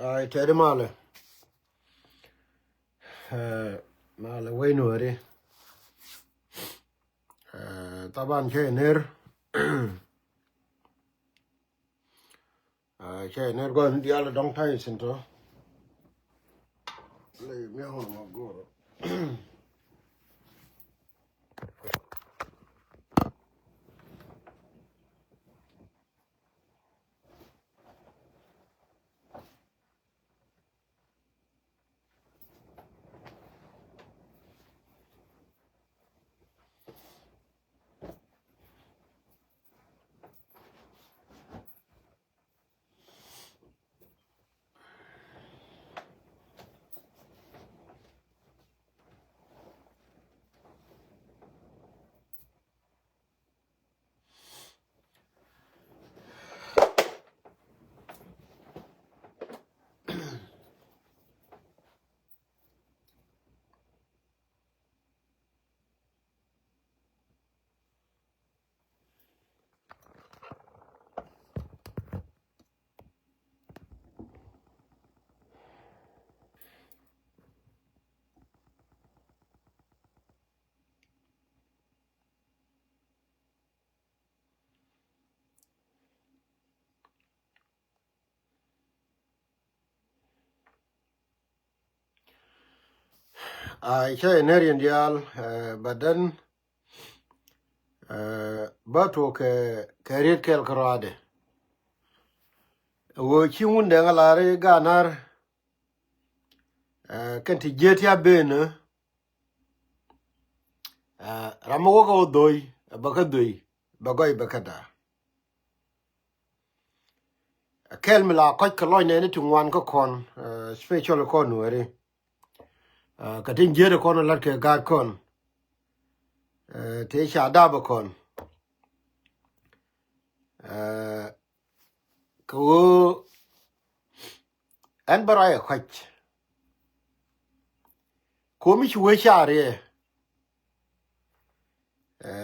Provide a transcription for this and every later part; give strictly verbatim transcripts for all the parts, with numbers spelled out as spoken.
Ay, tɛt malɛ. Ɛ, malɛ wec Nuɛri. Ɛ, taban cɛ ner. Ɛ, cɛ ner gɔn dial dɔŋ ta̱y sin tɔ. Lɛ mi hon ma goro. Ay, cä iner yɛn diaal, ɛ, but then, ɛ, bä tuɔk kɛ, kɛ riet kɛl kärɔaadɛ. Ɛ ɣöö ci Wundɛŋ a lar i̱ Ganar, ɛ, kɛn ti jiet ya ben, ɛ, ram mi wä kä wä dho̱i, ɛ, bä kä dho̱i, bä gɔy bä kä da̱a̱. Ɛ kɛl mi la kɔc kɛ lɔc nɛɛni ti ŋuan kä kɔn, ɛ, special kɔn Nuɛri. Ɛ, kɛ tin jiet kɔn lat kɛ gaat kɔn. Ɛ, tëë ca dap kɔn. Ɛ, kɛ ɣöö ɛn bä ruac ɛ kɔc. Komi ci wee ca riɛ. Ɛ,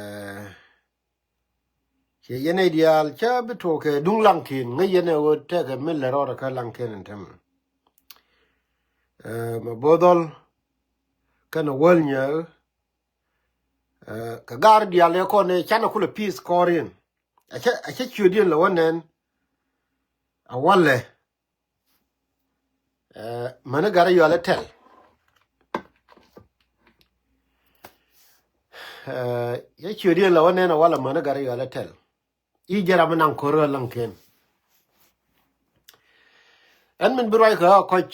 Ciɛ yɛn ɛ diaal cä bi tuɔɔk kɛ duŋ Laŋkiɛn, ŋäc yɛn ɛ ɣöö tɛkɛ mi lɛ rɔɔdɛ kä Laŋkiɛn ɛn tämɛ. Ɛ, mɛ bo̱o̱ dhɔl kɛnɛ wäl nyääk, ɛ, kɛ gaar diaal ɛ kɔn ɛ canɛ kulɛ pi̱i̱th kɔɔr in. A cä, a cä ciötdiɛn lɛ wä nɛn a walɛ. Ɛ, mäni gat a yual ɛ tɛl. Ɛ, yɛ ciötdiɛn la wä nɛn a walɛ mäni gat a yual ɛ tɛl. I̱ jɛ ram mi naŋ ko̱r ɣä Laŋkiɛn. Ɛn min bi ruac kɛ ɣä kɔc.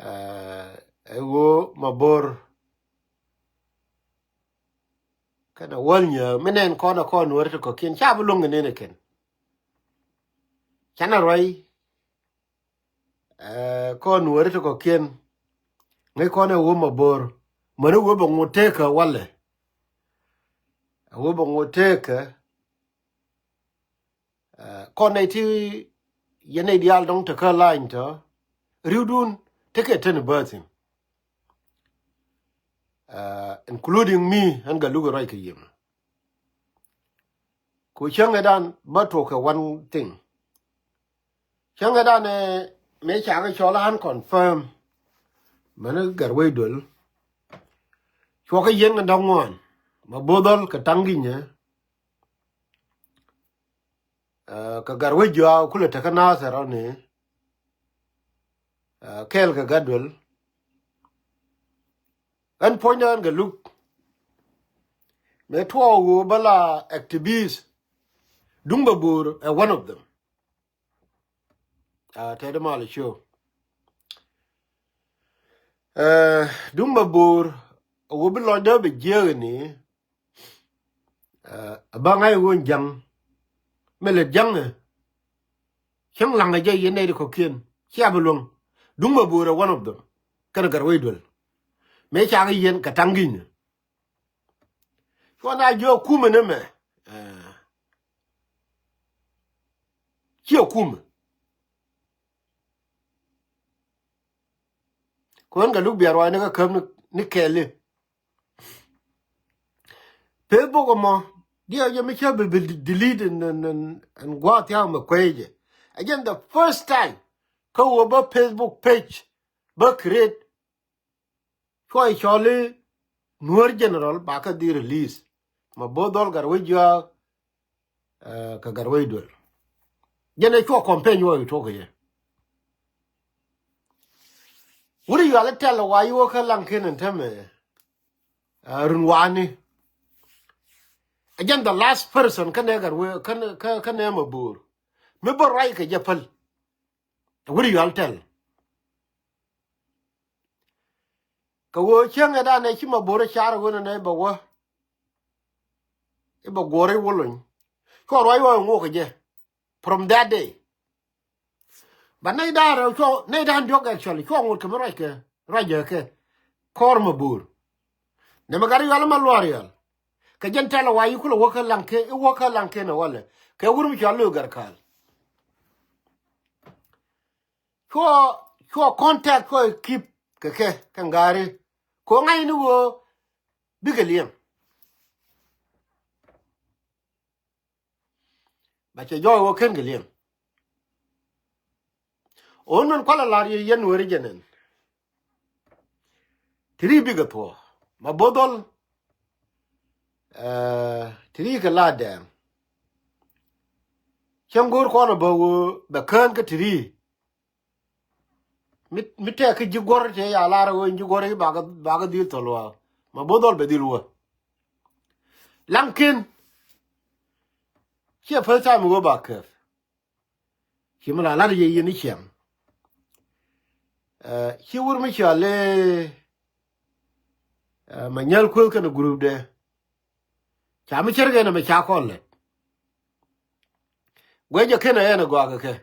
Ɛ, ɛ ɣöö ma bo̱r. Kɛnɛ wäl nyääk mi nɛn kɔn ɛ kɔn Nuɛri ti kɔ̱kiɛn ca bi luäŋ kɛ nɛn ɛ kɛn. Canɛ ruac, ɛ, kɔn Nuɛri ti kɔ̱kiɛn. Ŋäc kɔn ɛ ɣöö ma bo̱r. Mäni ɣöö bɛ ŋot teekä walɛ. Ɛ ɣöö bɛ ŋot teekä. Ɛ, kɔn nɛy ti yɛn nɛy diaal dɔ̱ŋ te kä lany tɔ ri̱wdun tekɛ ten bäthin. Ɛ, including me, ɛn Gatluak ruac kɛ yim. Ku cäŋɛ dan bä tuɔk kɛ one thing. Cäŋɛ dan ɛ mëë cakɛ cɔl an confirm. Mäni Gatwec Duel. Cuɔkɛ yɛn kɛ da̱ŋ ŋuan. Ma bo̱o̱ dhɔl kɛ taŋ gi̱nyɛ. Ɛ, kɛ Gatwec Juak kulɛ tekä Nathir ɔni. Ɛ, kɛɛl kɛ Gatduel. Ɛn puɔ̱nydä ɛn Gatluak. Mëë tuɔɔk ɣöö bä la activist. Duŋ bɛ bo̱o̱r ɛ one of them. Ɛ, tɛt mal show. Ɛ, duŋ bɛ bo̱o̱r ɣöö bi lɔcdä bɛ jiääk ni. Ɛ, a baŋ a i̱ ɣöö ja̱ŋ mi lɛ ja̱ŋ ɛ. Cäŋ laŋ ɛ jɛ yɛn nɛy ti kɔ̱kiɛn cia bi luäŋ. Duŋ ma bo̱o̱rɛ one of them. Kɛnɛ Gatwec Duel. Mëë cakɛ yɛn kɛ taŋ gi̱nyɛ. Cuɔn a jiɔ kumɛ ni mɛ. Ɛ, ciɛ kumɛ. Kuɛn Gatluak bia ruac ni kä käp ni, ni kɛɛli. Facebook ɛmɔ diɛ jɛ mi cä bi, bi delete ɛn, ɛn, ɛn, ɛn gua̱a̱th thia̱a̱ŋ mɛ kuecɛ. Ɛ jɛn the first time kä ɣöö bä Facebook page bä create, cuɔ cɔli Nuäär general ba kä dhil release. Maboth Dhɔl Gatwec Juak, eh, kɛ Gatwec Duel. Jɛn ɛ cuɔ campaign wä i̱ tuɔk kɛ yɛ. Wut Yual i̱ tɛl ɛ wa i̱ wä kä Laŋkiɛn ɛn tämɛ, eh, run wani. Ɛ jɛn the last person kä nɛ Gatwec, kä nɛ, kä, kä nɛ Maboor mi bä ruac kɛ jɛ päl. Wut Yual tɛl. Kɛ ɣöö cäŋɛ danɛ ci Maboor ɛ car ɣöö nɛ bɛ wä. I̱ bɛ guɔ̱r i̱ wä lony. Cuɔ ruac wä ŋok kɛ jɛ. From that day. But nɛy da̱a̱n rɛw cuɔ, nɛy da̱a̱n diɔ̱k actually cuɔ ŋot kɛ mi ruac kɛ, ruac jɛ kɛ kɔr Maboor. Nɛ mɛ gat i̱ Yual ma luaar Yual. Kɛ jɛn tɛl ɛ wa i̱ kulɛ wä kä Laŋkiɛn, i̱ wä kä Laŋkiɛn ɛ walɛ. Kɛ wur mi cɔal Lo̱o̱ Gatkaal. Cuɔ, cuɔ contact cuɔ keep kɛ kɛ kɛ ŋa̱ri. Kɛ ɣöö ŋa̱c ni ɣöö bikɛ liɛŋ. Ba cɛ jɔɔc ɣöö ken kɛ liɛŋ. Ɣän min kualɛ la̱r yɛ yɛn weri jɛ nɛn. Ti ri bikɛ thuɔ̱ɔ̱. Maboth Dhɔl, eh, ti ri kɛ la dɛɛŋ. Cäŋ go̱o̱r kɔn ɛ bä ɣöö bɛ kään kä ti ri. Mi, mi tɛk kä ji̱ guɔ̱r tëë ya lar ɣöö ji̱ guɔ̱r i̱ bakɛ, bakɛ dhil thɔl wä. Maboth Dhɔl bɛ dhil wä. Laŋkiɛn. Ciɛ first time ɣöö ba kääth. Ci mi la lar yɛ yɛn i̱ ciɛŋ. Eh, ci wur mi cɔal i̱, eh, Manyäl Kueth kɛnɛ group dɛ. Ca mi cärkɛ nɛ mɛ ca kɔn lät. Guɛc jɛ kenɛ ɛn ɛ gɔaa kɛ kɛ.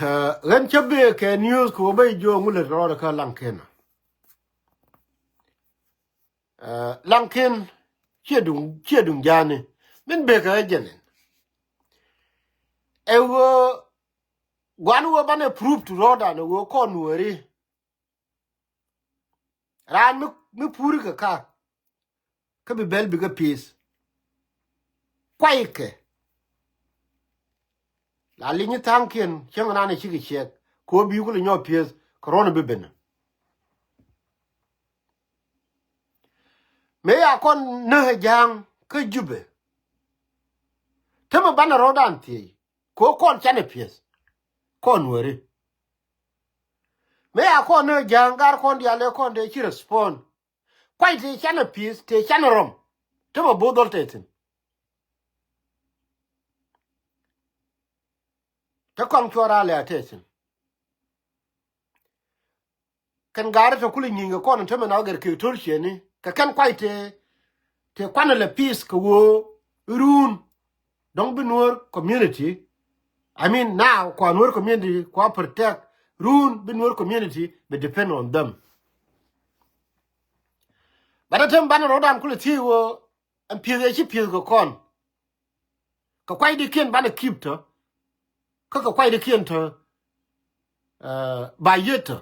Eh, ɣän cä bëë kɛ news kɛ ɣöö bä jiök ŋu lät rɔɔdɛ kä Laŋkiɛn. Eh, Laŋkiɛn ciɛ duŋ, ciɛ duŋ ja̱a̱ni. Min bëë kɛ ɣä jɛn ɛn. Ɛ ɣöö gua̱n ɣöö banɛ prove to rɔɔdan ɛ ɣöö kɔn Nuääri. Raan mi, mi puri kɛ ka. Kä bi bɛl bikɛ peace. Kuaykɛ. La li̱ny tha̱a̱ŋkiɛn cäŋ nan ɛ cikɛ ciɛk. Kɛ ɣöö bi kulɛ nyɔk peace kɛ ruɔ̱n bi ben. Mëë ya kɔn näk ɛ ja̱a̱ŋ kä Jubɛ. Tämɛ banɛ rɔ̱dan thiec. Kɛ ɣöö kɔn canɛ peace. Kɔn Nuääri. Mëë ya kɔn näk ɛ ja̱a̱ŋ gar kɔn diaal ëë kɔn dee ci respond. Kuay tëë canɛ peace, tëë canɛ rɔm. Te Maboth Dhɔl te thi̱n. Te kɔaŋ cuɔr a lɛ a te thi̱n. Kɛn gaari te kulɛ nyieny kɛ kɔn te mɛ na wä gɛr kek to̱l ciɛni. Kɛ kɛn kuay tëë, tëë kuanɛ lɛ peace kɛ ɣöö run. Dɔ̱ŋ bi Nuer community, I mean, now kua Nuer community kua protect run bi Nuer community bi depend on them. But a tem banɛ rɔ̱dan kulɛ thiec ɣöö ɛn pieth ɛ ci pieth kɛ kɔn. Kɛ kuaydikiɛn banɛ keep tɔ. Kä kɛ kuaydikiɛn tɔ, eh, ba yiet tɔ.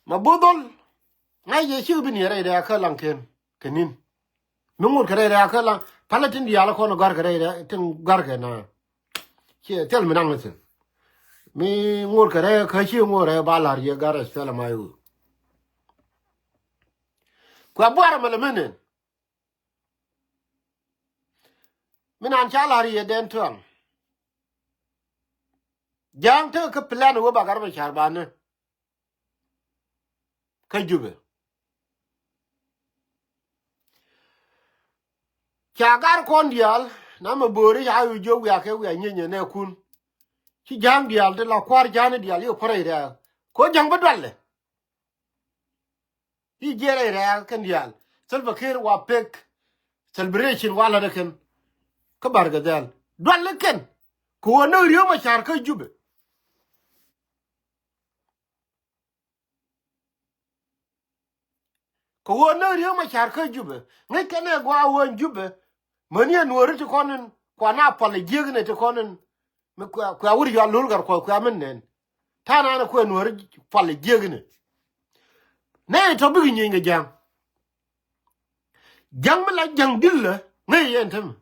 Maboth Dhɔl ŋa̱c yɛ cikɛ bi ni rɛy rɛ̈ɛ̈ kä Laŋkiɛn kɛ ni̱n. Mi ŋot kɛ rɛy rɛ̈ɛ̈ kä Laŋ, palä tin diaal kɔn gɔ̱a̱r kɛ rɛy rɛ̈ɛ̈ tin gɔ̱a̱r kɛ na. Ciɛ thil mi naŋ ni thi̱n. Mi ŋot kɛ rɛy kä ci ŋot rɛy ba la̱r yɛ gar ɛ thil ma iwu. Kua buar mɛ lɛ mi nen. Mi nan ca la̱r yɛ dɛn tuaŋ. Ja̱a̱ŋ tekɛ kä plan wä ba gar mɛ ca̱r banɛ. Kä Jubɛ. Ca gar kɔn diaal, na mɛ bo̱o̱ri ca wi̱i̱ jiök wiaa kɛ wiaa nyieny ɛ nɛɛkun. Ci ja̱a̱ŋ diaal ti la kua̱r ja̱a̱ni diaal yikɛ puɔ̱r rɛy rɛ̈ɛ̈k. Kɛ ɣöö ja̱a̱ŋ bä dualɛ. I̱ jiɛɛr rɛy rɛ̈ɛ̈k kɛn diaal. Salva Kiir wa pek celebration wa la̱t ɛ kɛn. Kä Bar Gadhɛl. Dualɛ kɛn. Kɛ ɣöö näk Riek Macar kä Jubɛ. Kɛ ɣöö näk Riek Macar kä Jubɛ. Ŋäc kɛn ɛ gua̱a̱ ɣöö Jubɛ. Mäni ɛ Nuääri ti kɔn in kua na pual ɛ jiäkni ti kɔn in. Mi kua, kua wur yɔal lo̱l gat kua, kua min nɛn. Ta̱a̱ naan ɛ kuɛ Nuääri pual ɛ jiäkni. Nɛ tɔ bikɛ nyieny kɛ ja̱a̱ŋ. Ja̱ŋ mi la ja̱ŋ di̱l lä ŋäc yɛn tämɛ.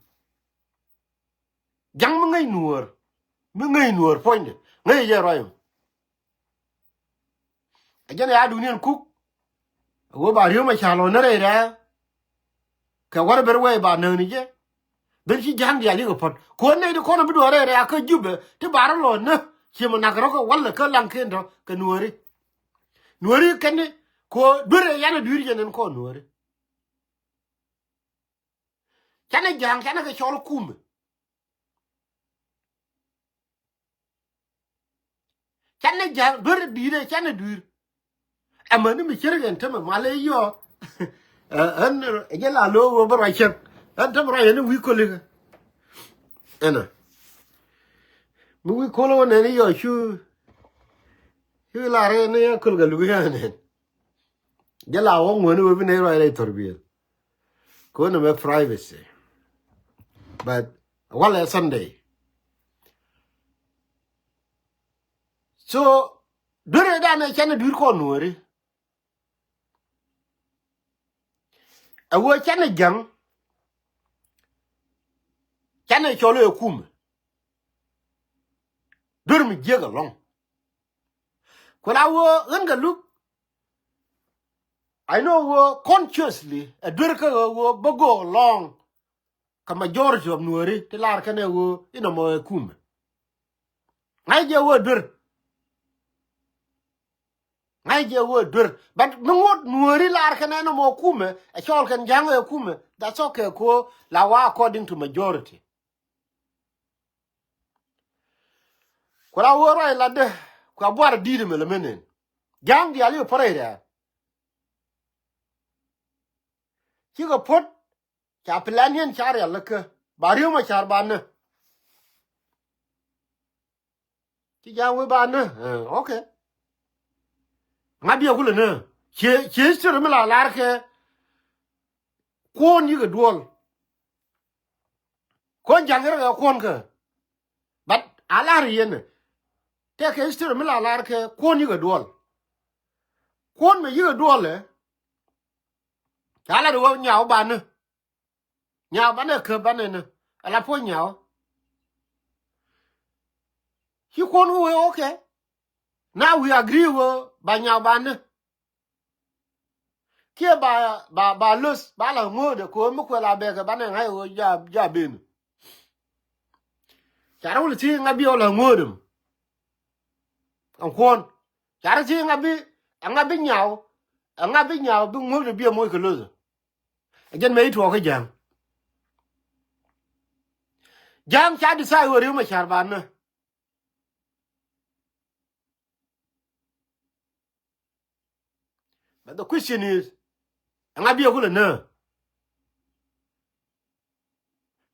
Ja̱ŋ mi ŋäc nuɔ̱ɔ̱r, mi ŋäc nuɔ̱ɔ̱r puɔ̱nydɛ ŋäc yɛ ruac. Ɛ jɛn ɛ ya duuniɛn kuk. Ɛ ɣöö ba ri̱ew mɛ ca̱r lɔ ni rɛy rɛ̈ɛ̈. Kɛ wär ber wɛy ba näk ni jɛ. Dhil ci ja̱ŋ diaal yikɛ puɔ̱t kɛ ɣöö nɛy ti kɔn ɛ bi duɔ̱ɔ̱r rɛy rɛ̈ɛ̈ kä Jubɛ ti ba rɔ lɔ ni. Ci mi nak rɔ kɛ walɛ kä laŋ ken tɔ kɛ nuɔ̱ɔ̱ri. Nuɔ̱ɔ̱ri kɛn ni kɛ ɣöö duer ɛ yan ɛ dui̱r jɛ nɛn kɔn nuɔ̱ɔ̱ri. Canɛ ja̱a̱ŋ canɛ kɛ cɔl kumɛ. Canɛ ja̱a̱ŋ duer di̱i̱t ɛ canɛ dui̱r. Ɛmɛ ni mi cär kɛn tämɛ malɛ yɔ. Ɛn jɛ la lo̱o̱ wä bä ruac cäŋ. Ɛn tämɛ ruac ɛn wi̱i̱ ko̱likä. Ɛnɔ mi wi̱i̱ ko̱l wä nɛn yɔ cu. Cu lar ɛn yɛ köl kɛ luk yɛ nɛn. Jɛ la wä ŋuäni wä bi nɛy ruac rɛy thɔr biɛl. Kɛ ɣöö nɛmɛ privacy. But walɛ Sunday. So duer ɛ danɛ canɛ dui̱r kɔn nuɔ̱ɔ̱ri. Ɛ ɣöö canɛ ja̱ŋ. Canɛ cɔl ɛ kumɛ. Duer mi jiäk ɛlɔ̱ŋ. Ku la ɣöö ɣän kɛ luk. I know ɣöö consciously ɛ duer kä ɣöö bä go̱o̱k lɔ̱ɔ̱ŋ. Kɛ majority of nuɔ̱ɔ̱ri ti lar kɛn ɛ ɣöö inɔmɔ ɛ kumɛ. Ŋa̱c jɛ ɣöö duer. Ŋa̱c jɛ ɣöö duer. But mi ŋot nuɔ̱ɔ̱ri lar kɛn ɛ inɔmɔ kumɛ ɛ cɔɔl kɛn ja̱ŋ ɛ kumɛ. That's okay kɛ ɣöö la wa according to majority. Ku la wä ruac latdä kua buar di̱i̱t ɛmɛ lɛ men ɛn. Ja̱a̱ŋ diaal i̱ pärɛ rɛ̈ɛ̈. Cikɛ puɔ̱t ca plan yɛn ca rial lä kä ba ri̱ew ma ca̱r ba nä. Ci ja̱a̱ŋ wee ba nä. Eh, okay. Ŋa biɛ kulɛ nä. Cie cie history mi la lar kɛ. Kuɔn yikɛ duɔl. Kuɔn ja̱ŋ rɛ kɛ kuɔn kä. But a lar yɛn. Tɛkɛ history mi la lar kɛ kuɔn yikɛ duɔl. Kuɔn mɛ yikɛ duɔl ɛ. Ca lar wä nyaw banɛ. Nyaw banɛ kä banɛ nä. Ala puɔ̱ny nyaw. Ci kuɔn wä wee okay. Now we agree wä ba nyaw banɛ. Kiɛ ba ba ba lös ba la ŋo̱o̱dɛ kɛ ɣöö mi kuɛ la bɛɛkɛ banɛ ŋa̱c ɣöö ja ja ben. Carɛ wul thiec ŋa bi ɣä la ŋo̱o̱dɛ mɔ. Ɛn kuɔ̱n carɛ thiec ŋa bi ɛŋa bi nyaw. Ɛŋa bi nyaw bi ŋo̱o̱dɛ bi ɛ moc kɛ lös. Ɛ jɛn mɛ i̱ tuɔɔk kä ja̱a̱ŋ. Ja̱a̱ŋ ca decide ɣöö ri̱ew mɛ ca̱r ba nä. But the question is, ɛŋa biɛ kulɛ nä?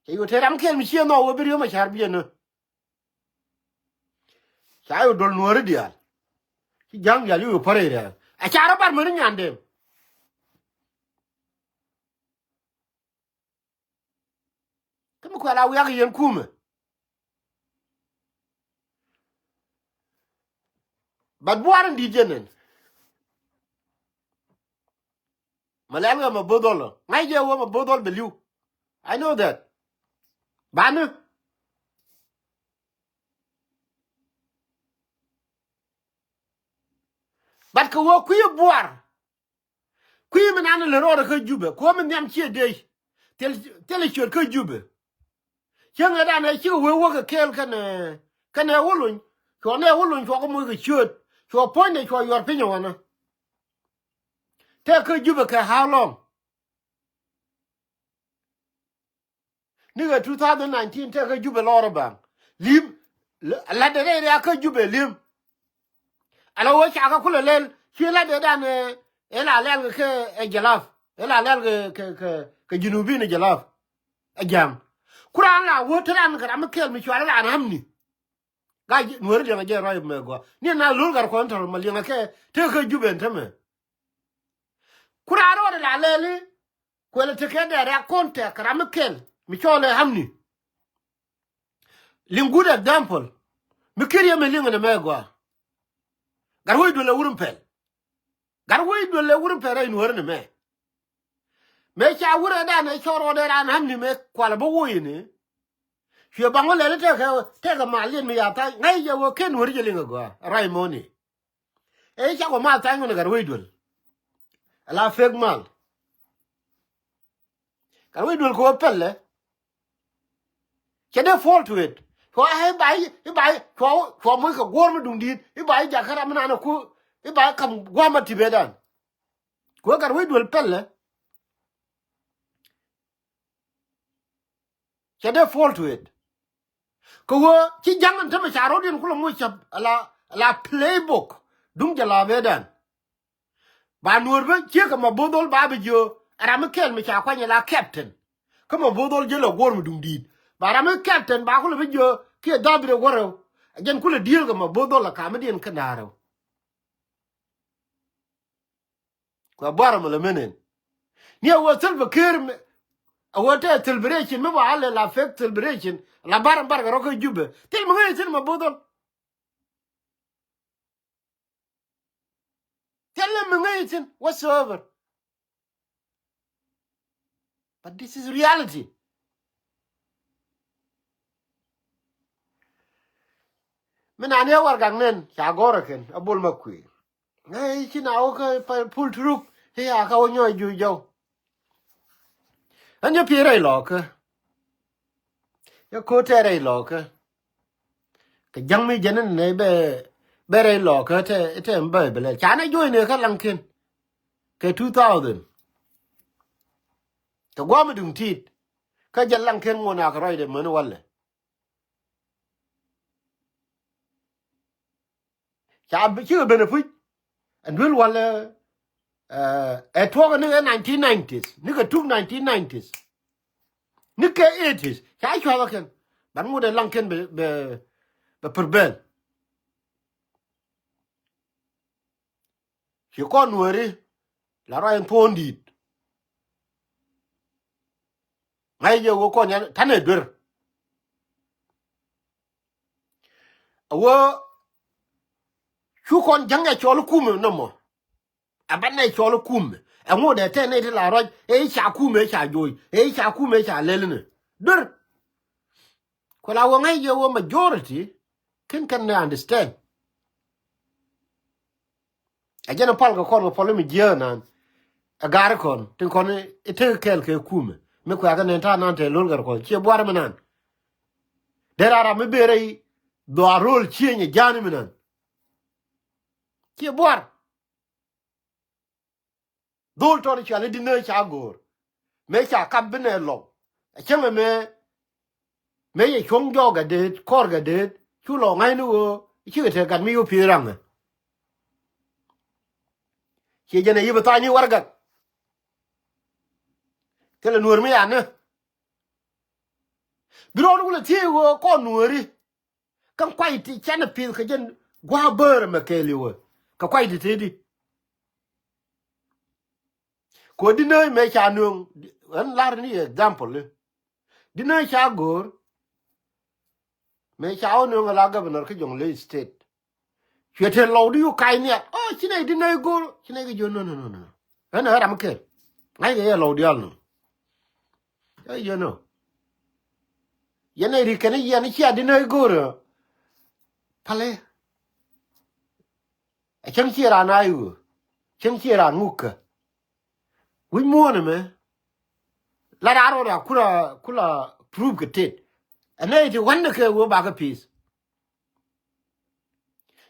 Cɛ yio̱ te ram kɛl mi ciɛ nhɔk wee bi ri̱ew mɛ ca̱r biɛ nä. Ca yio̱ dol nuɔ̱ɔ̱ri diaal. Ci ja̱ŋ diaal yio̱ pärɛ rɛ̈ɛ̈. Ɛ ca rɔ bar mäni nyandɛm. Kä mi kuɛ la wiak yɛn kumɛ. But buar in di̱t jɛn ɛn. Ma lɛl kɛ ma bo̱th ɔl ɔ ŋa̱c jɛ wä ma bo̱th ɔl bɛ li̱w. I know that. Banä. But kɛ wä kui̱ buar. Kui̱ mi nan lɛ rɔɔdɛ kä Jubɛ kuɔ̱m mi nhiam ciɛ dee. Thil thil ciöt kä Jubɛ. Cäŋ ɛ danɛ cikɛ wee wäkɛ kɛɛl kɛnɛ kɛnɛ wä lony. Cuɔ nɛ wä lony cuɔ kɛ moc kɛ ciöt cuɔ puɔ̱nydɛ cuɔ yuɔr piny ɛ wanä. Tɛk kä Jubɛ kɛ how long? Nikɛ two thousand nineteen tɛk kä Jubɛ lɔr ɛ baŋ. Li̱em. Latdɛ rɛy riak kä Jubɛ li̱em. Ala wee ca kä kulɛ lɛl ci latdɛ dan ɛ la lɛl kɛ ɛ jɛlaf ɛ la lɛl kɛ kɛ kɛ junubin ɛ jɛlaf. Ɛ ja̱a̱ŋ. Ku raan la wee te ran kɛ ram mi kɛl mi cual ran hamni. Ga nuɔ̱ri liɛŋɛ jɛ ruac mɛ gɔaa ni na lo̱l gat kɔn tɔr ma liɛŋɛ kɛ tëë kä Jubɛ ɛn tämɛ. Ku raan rɔɔdɛ la lɛli. Kuɛlɛ tekɛ dɛɛrɛ a kɔn tɛk ram mi kɛl mi cɔɔl ɛ hamni. Liŋ good example mi kir yɛ mi liŋ ɛn ɛmɛ gɔaa. Gat wec duël ɛ wur in pɛl. Gat wec duël ɛ wur in pɛl rɛy nuɔ̱ɔ̱ri ni mɛ. Mëë ca wurɛ dan ɛ cɔr ɣɔdɛ ran hamni mëë kual bä woc ini. Cuɛ baŋ wä lɛl tekɛ, tekɛ mal yɛn mi ya tha̱a̱ny ŋäc jɛ wä ken wär jɛ liŋ ɛ gɔaa ruac mɔni. Ëë cak wä mal tha̱a̱ny ŋun ɛ gat wec duel. Ala fek mal. Gat wec duel kɛ wä pɛlɛ. Cɛ dee fall to it. Cua ɛ i̱ ba i̱, i̱ ba i̱, cua, cua moc kɛ guɔ̱ɔ̱r mi duŋ di̱i̱t. I̱ ba i̱ jakä ram mi naan ɛ ku, i̱ ba i̱ kam gua̱a̱m a ti̱pɛ dan. Kuɛ gat wec duel pɛlɛ. Cɛ dee fall to it. Kɛ ɣöö ci ja̱ŋ in tämɛ ca ro̱diɛn kulɛ moc cäp ala, ala playbook duŋ jɛ la bee dan. Ba nuɔ̱ɔ̱r bä ciek kɛ ma bo̱o̱th dhol ba bi jiö ɛ ram mi kɛl mi ca kuany ala captain. Kä ma bo̱o̱th dhol jiö lɛ guɔ̱ɔ̱r mi duŋ di̱i̱t ba ram mi captain ba kulɛ bi jiö kiɛ dhabit ɛ wä rɛw. Ɛ jɛn kulɛ diëël kɛ ma bo̱o̱th dhol ɛ kamädiɛn kä da̱a̱r rɛw. Kua buar mɛ lɛ menen. Ni a wä thil bɛ ker mɛ. A wä tɛ celebration mɛ ba a lɛ la fake celebration la bar bar kɛ rɔ kä Jubɛ. Thil mɛ ŋäc thil mɛ bo̱o̱th dhol. Thil mɛ ŋäc thil whatsoever. But this is reality. Mi nani a warɛgak nɛn ca gɔ̱rä kɛn a bol ma kuëë. Ŋäc ci na wä kä pul turuk i̱ a kä wä nyɔc juc jɔw. Ɣän jɛ pi̱i̱ rɛy lɔɔkä. Jɛ ko̱o̱t tɛ rɛy lɔɔkä. Kɛ ja̱ŋ mi jɛn in nɛ bɛ, bɛ rɛy lɔɔkä tɛ, tɛ in bä bɛ lɛ ca nɛ jo̱o̱c nɛ kä laŋkiɛn. Kɛ two thousand. Kɛ gua̱a̱m mi duŋ ti̱i̱t. Kä jɛ laŋkiɛn ŋuɔ̱n a kɛ ruacdɛ män walɛ. Ca bi cikɛ ben a puc. Ɛn duel walɛ, ɛ tuɔɔk ni kɛ nineteen nineties ni kɛ tuk nineteen nineties. Ni kɛ eighties ca cuath ɔ kɛn ban ŋut ɛ laŋ kɛn bɛ, bɛ, bɛ prevail. Ci kɔn nueeri la ruac in thuɔ̱ɔ̱n di̱i̱t. Ŋa̱c jɛ wä kɔn yan tanɛ duer. A wä cu kɔn jäŋ ɛ cɔl kumɛ nɔmɔ. A banɛ cɔl kumɛ ɛ ŋot ɛ tɛn nɛy ti la ruac ɛ ca kumɛ ca joc ɛ ca kumɛ ca lɛl ni duer. Kuɛ la wä ŋäc jɛ wä majority ken kɛn ni understand. Ɛ jɛn ɛ pal kɛ kɔn kɛ pɔl mi jiääk nan. Ɛ gaari kɔn tin kɔn i̱ tek kɛɛl kɛ kumɛ mi kuɛ kɛ nɛn ta̱a̱ nan tɛ lo̱l kɛ rɛ kɔn ciɛ buar mi nan. Dee raa ram mi ben rɛy dhɔaar ro̱o̱l ciëny ɛ ja̱a̱ni mi nan. Ciɛ buar. Dhol tɔt cuali di nääc ca go̱o̱r mëë ca kap bi nɛ lɔw. A cäŋɛ mëë mëë yɛ cuɔ̱ŋ jɔɔk ɛ deet kɔr kɛ deet cu lɔ ŋa̱cni ɣöö cikɛ te gat mi yo̱ pi̱i̱ raŋɛ. Ciɛ jɛn ɛ yi̱ bi tha̱a̱cni warɛgak. Thilɛ nuäär mi yanä. Bi rɔɔd wulɛ thiec ɣöö kɔn nuääri. Kä kuay ti canɛ pi̱th kɛ jɛn gua̱a̱ bäär ɛmɛ kɛɛliw ɛ kɛ kuay ti tëëdi. Kɛ ɣöö di nääc mëë ca nööŋ ɣän lar ni example i̱ di nääc ca go̱o̱r. Mëë ca wä nööŋ ala governor kä Jonglei State. Cuɛ te lɔw di yu kac niat ɔ ci nɛy di nääc go̱o̱r ci nɛy kɛ jiö no no no no. Ɣän ɛ ram kɛl ŋa̱ckɛ yɛ lɔw diaal no. Ɛ yɛ no. Yɛn ɛ ri kɛn yɛn cia di nääc go̱o̱r ɛ. Palɛ. Ɛ cäŋ ciɛ raan a i̱ ɣöö cäŋ ciɛ raan ŋukä. Wi̱c muɔ̱ɔ̱n ɛmɛ la raan rɔ ria kula kula proof kɛ tet. Ɛ nɛy ti wänä kɛ ɣöö bakɛ pi̱i̱th.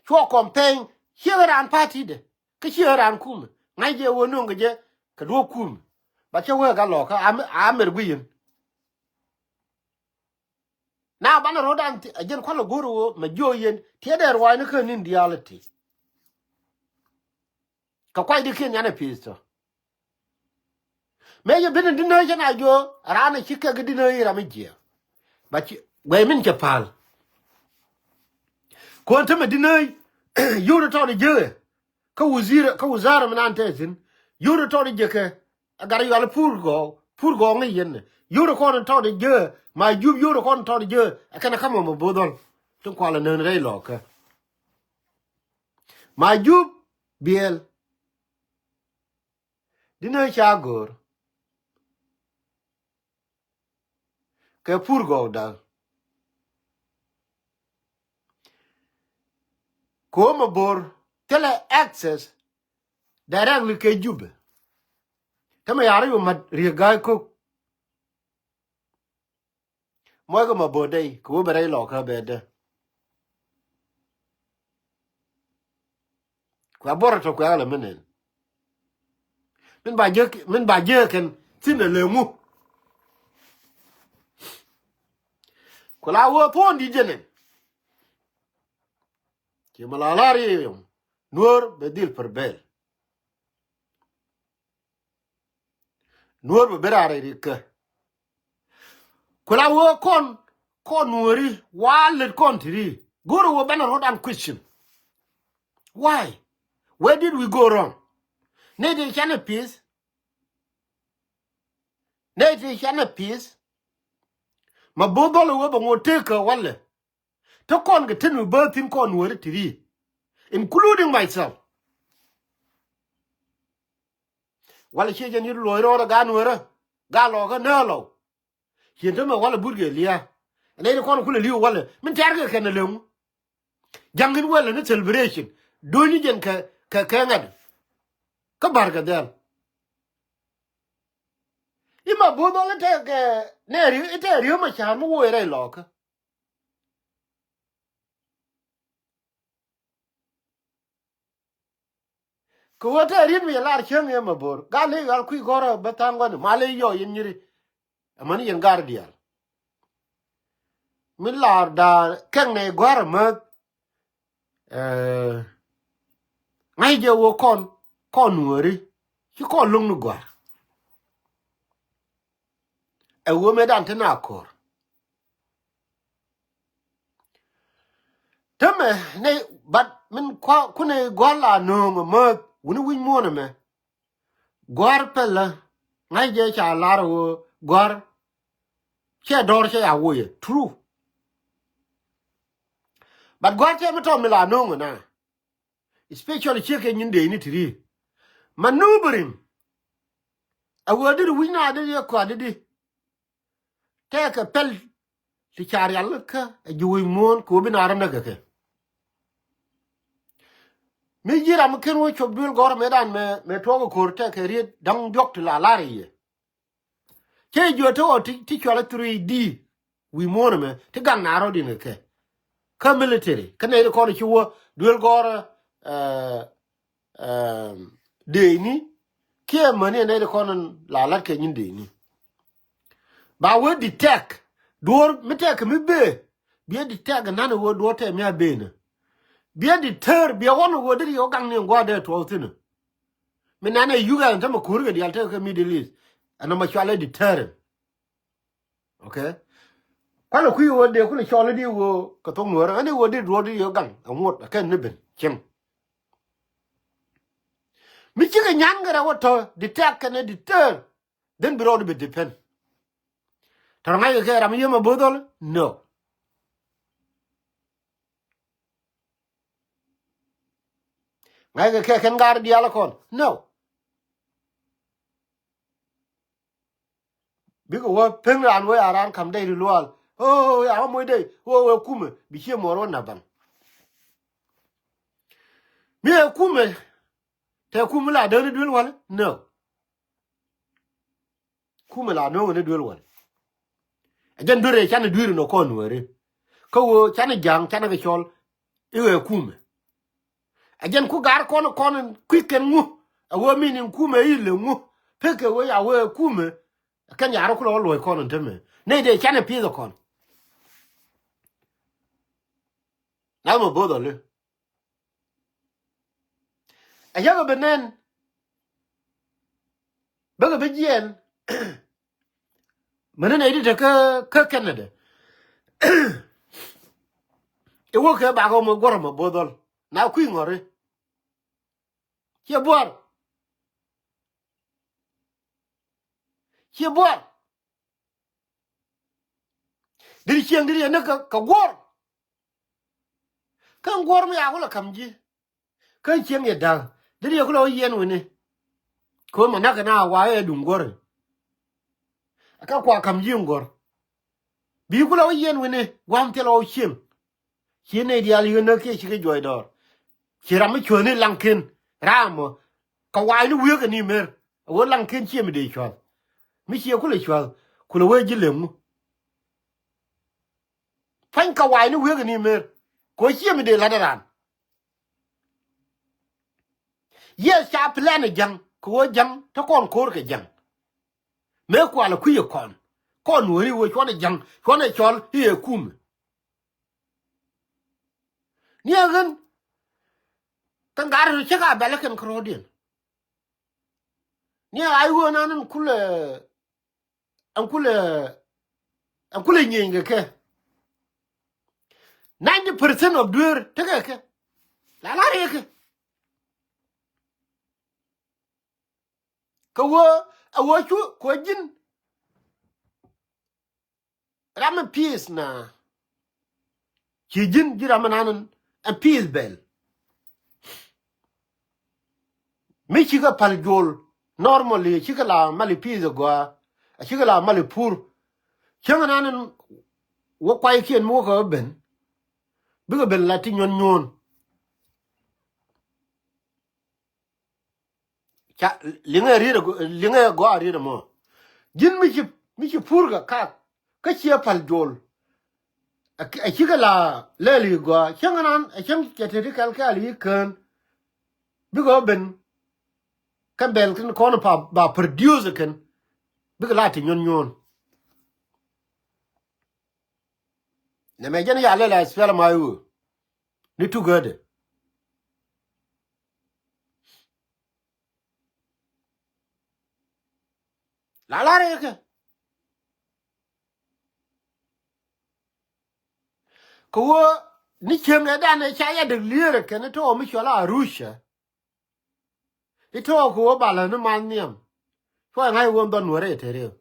Cuɔ kɔm pɛny ciek raan party dɛ kä ciek raan kumɛ ŋa̱c jɛ ɣöö no̱o̱ŋ kɛ jɛ kɛ duɔ̱ɔ̱p kumɛ. Ba cä wee gat lɔɔkä a mer gui̱c yɛn. Na banɛ ro̱dan a jɛn kualɛ go̱r ɣöö mɛ jiɔ yɛn tiɛɛdɛ ruaacni kä ni̱n diaal ɛ ti. Kɛ kuacdikiɛn nyanɛ pi̱i̱th tɔ. Mëë yɛ ben in di nääc cä na jiɔ raan a ci kɛk di nääc ram mi jiɛɛk. Ba ci guɛy min cɛ pa̱a̱l. Kuɔn tämɛ di nääc yio̱w ni tɔɔt jiääkɛ. Kä wuzir kä wuzara mi nan te thi̱n. Yio̱w ni tɔɔt jiääkɛ. Ɛ gat yual pur gɔɔk pur gɔɔk ŋi̱c yɛn ni yio̱w ni kɔn in tɔɔt jiääk ma jup yio̱w ni kɔn in tɔɔt jiääk. Ɛ kɛn ɛ kamɔ mɛ bo̱o̱th ɣɔl tin kual ɛ nään rɛy lɔɔkä. Ma jup biɛl. Di nääc ca go̱o̱r. kɛ pur gɔw da̱k. Kɛ ɣöö Mabor thilɛ access directly kɛ Jubɛ. Tämɛ ya̱r i̱ wä mat Riek Ga̱a̱c Kok. Muɔckɛ Mabor dɛy kɛ ɣöö bɛ rɛy Lɔɔkä bɛ dee. Kuɛ buɔrɛ tɔ kuɛ alɛ mi nɛn. Min ba jiäk, min ba jiäk kɛn thi̱n ɛ lëŋu. Ku la wee puɔ̱n di̱t jɛ nɛn. Ci mi la lar i̱ yom Nuɔ̱ɔ̱r bɛ dhil prevail. Nuɔ̱ɔ̱r bɛ ben raar ɛ rikä. Ku la wee kɔn, kɔn Nuɔ̱ɔ̱ri wa lät kɔn ti ri. Go̱o̱rɛ wee ben a rot an question. Why? Where did we go wrong? Nɛy ti canɛ peace. Nɛy ti canɛ peace. Mabor dhɔl wee bɛ ŋot tëëkä walɛ. Te kɔn kɛ ten mi bä thi̱n kɔn Nuɔ̱ɔ̱ri ti ri, including myself. Walɛ ciɛ jɛn yit luɔ̱c rɔɔdɛ gaat Nuɔ̱ɔ̱rä, gaat Lɔɔkä nääk Lɔw. Ciɛ te mɛ walɛ but kɛ lia̱a̱. Nɛy ti kɔn kulɛ li̱w walɛ min tɛ̈r kɛ kɛn ɛ lëŋu. Ja̱ŋ in wɛlɛ ni celebration. Do̱ny ni jɛn kɛ, kɛ, kɛ ŋa̱t. Kä ba̱r kɛ dhɛl. I̱ Mabor dhɔl i̱ tɛk kɛ nɛ ri, i̱ tɛk Riek Macar mi woc rɛy Lɔɔkä. Kɛ ɣöö tɛk riet mi cɛ lar cäŋ i̱ Mabor. Gal i̱ ɣal kui̱ gɔ̱rä bä tha̱a̱ŋ gua̱ni mal i̱ yɔc in nyiri. Amäni yɛn gar diaal. Mi lar da̱a̱n kɛŋ nɛ gua̱r amäth. Ɛ, ŋa̱c jɛ wee kɔn, kɔn Nuɔ̱ɔ̱ri. Ci kɔn lo̱ŋ ni gua̱r. Ɛ wee mëëdan te na ko̱r. Te mɛ nɛ, but min kua, kunɛ gua̱r la nööŋ amäth wuni wi̱c muɔ̱ɔ̱n ɛmɛ. Gua̱r pɛlä, ŋa̱c jɛ ca lar ɣöö gua̱r cɛ dɔ̱r cɛ ya woyɛ. True. But gua̱r cɛ mi tɔ̱ mi la no̱o̱ŋ na. Especially ciek kɛ nyin dee ni ti ri. Maneuvering. A wee dit wi̱c na dit yɛ kɔa dit di. Tɛkɛ pɛl ti ca rial kä a ji̱ wec muɔ̱ɔ̱n kɛ wä bi na rɔ näk kɛ kɛ. Mi ji̱ ram mi ken wä cop duel gɔ̱r mëëdan mɛ, mɛ tuɔk ɛ ko̱r tɛkɛ riet da̱ŋ diɔ̱k ti la lar i̱ yɛ. Cɛ jiɔ te ɣɔw ti, ti cual a three D wi̱i̱ muɔ̱ɔ̱n ɛmɛ ti gaŋ na rɔ̱diɛn kɛ kɛ. Kä military kä nɛy ti kɔn ci wä duel gɔ̱r, eh, eh, deeni kiɛ mäni ɛ nɛy ti kɔn la lat kɛ nyin deeni. Ba wee detect duɔ̱ɔ̱r mi tɛk kɛ mi bee. Biɛ detect nan ɛ wee duɔ̱ɔ̱r tɛk mi a bee nä. Biɛ deter biɛ ɣɔn ɛ wee deri ɣä gaŋ ni ɛ gua̱a̱r dee tuɔɔk thi̱n ɛ. Mi nan ɛ yuk ɛn tämɛ ko̱ri kɛ diaal tekɛ kä Middle East. Ɛn nɔmɔ cualɛ deterrent. Okay. Kualɛ kui̱ ɣöö dee kulɛ cɔl i̱di ɣöö kɛ thok nuɔ̱ɔ̱rä ɛn i̱ ɣöö dee duɔ̱ɔ̱r di yɛ gaŋ ɛ ŋuɔ̱t ɛ kɛn ni ben cieŋ. Mi cikɛ nyan kɛ rɛw ɛ tɔ̱ detect kɛnɛ deter. Then bi rɔɔd bi depend. Tɔ̱ ŋa̱c kɛ kɛ ram yiem a bo̱o̱th ɔl? No. Ŋa̱ckɛ kɛ kɛn ga̱r diaal kɔn? No. Bikɛ wä peŋ raan wee a raan ka̱m dɛy ti luaal. O ya wä moc dɛy wä wee kumɛ bi cie muɔɔr wä napan. Mi ɛ kumɛ tɛ kumɛ la däni duel wal? No. Kumɛ la no̱o̱ŋɛ ni duel wal. Ɛ jɛn duer ɛ canɛ dui̱r inɔ kɔn nuääri. Kä ɣöö canɛ ja̱a̱ŋ canɛ kɛ cɔl i̱ ɣɛ kumɛ. Ɛ jɛn ku ga̱r kɔn kɔn kui̱ kɛn ŋu. Ɛ ɣöö min in kumɛ i̱ lɛ ŋu. Pekɛ ɣöö ya ɣöö ɛ kumɛ. Ɛ kɛn ya̱r kulɛ ɣä luɔ̱c kɔn in temɛ nɛy dee canɛ pi̱i̱th ɛ kɔn. La̱th mɛ bo̱o̱th ɔli. A yakɛ bi nɛn. Bäkɛ bi jiɛɛn. Mäni nɛy ti te kä, kä Canada. I̱ wä kɛ bakɛ mɔ guɔ̱rä mɔ bo̱o̱th ɔl na kui̱ ŋɔ̱ri. Ciɛ buar. Ciɛ buar. Diri cieŋ diri yɛ näk kä, kä guɔ̱r. Kä guɔ̱r mi yaku lɛ ka̱m ji̱. Kä cieŋ yɛ da̱k diri yɛ ku lɛ wä yiɛn wi̱ni. Ko̱ mɛ näk kɛ na wa ɛ duŋ guɔ̱r. Kä kua ka̱m ji̱ guɔ̱r. Bi kulɛ wä yiɛn wi̱ni gua̱a̱m thilɛ wä cieŋ. Ci nɛy diaal yio̱n näk kiɛ cikɛ juɔc dɔɔr. Ci ram mi cuäni laŋ ken ram mɔ. Kɛ wa̱i̱ni wieekä ni mer a wä laŋ ken ciɛ mi dee cua̱th. Mi ciɛ kulɛ cua̱th kulɛ wee ji̱ lem ŋu. Pua̱ny kɛ wa̱i̱ni wieekä ni mer kɛ wä ciɛ mi dee la̱t ɛ raan. Yes, ca plan ɛ ja̱ŋ kɛ wä ja̱ŋ te kɔn ko̱r kɛ ja̱ŋ. Mëë kualɛ kui̱ ɛ kɔn kɔn weri wä cuɔn ɛ ja̱ŋ cuɔn ɛ cɔl i̱ ɛ kumɛ. Ni ɛ ɣän kä gat rɔ cä ka bɛl ɛ kɛn kärɔɔdiɛn. Ni ɛ ɣa̱c ɣöö nan ɛn kulɛ ɛn kulɛ ɛn kulɛ nyieny kɛ kɛ. Ninety percent of dueer tekɛ kɛ la la rɛɛkɛ. Kɛ ɣöö ɛ ɣöö cu kɛ ɣöö ji̱n ram mi pi̱i̱th na ci ji̱n ji̱ ram mi nan ɛn pi̱i̱th bɛl. Mi cikɛ päl juɔl normally cikɛ la mali pi̱i̱th ɛ gɔaa. A cikɛ la mali pur cäŋ nan ɛn wä kuaykiɛn mi wä kɛ wä ben. Bikɛ ben la ti nyuɔn nyuɔn. Ca liŋɛ riet liŋɛ gɔaa riet ɛmɔ. Ji̱n mi ci mi ci pur kɛ kak kä ciɛ päl jol. Ɛ cikɛ la lɛl i̱ gɔaa cäŋ ɛnan ɛ cäŋ cɛ teti kɛl kɛɛl i̱ kään. Bikɛ ben kɛ bɛl kin kɔn pa ba produce kɛn. Bikɛ la ti nyuɔn nyuɔn. Nɛmɛ jɛn ya lɛl a SPLM-IO ni tukädɛ. La lar yɛ kɛ kɛ ɣöö ni cieŋ ɛ danɛ ca yɛ dek lier ɛ kɛn tɔɔ mi cɔl a Arusha. Itɔɔ kɛ ɣöö ba lä ni man nhiam. Cuɔ ɛ ŋa̱c ɣöö dhɔn nuɔ̱rɛ ɛ te rieu.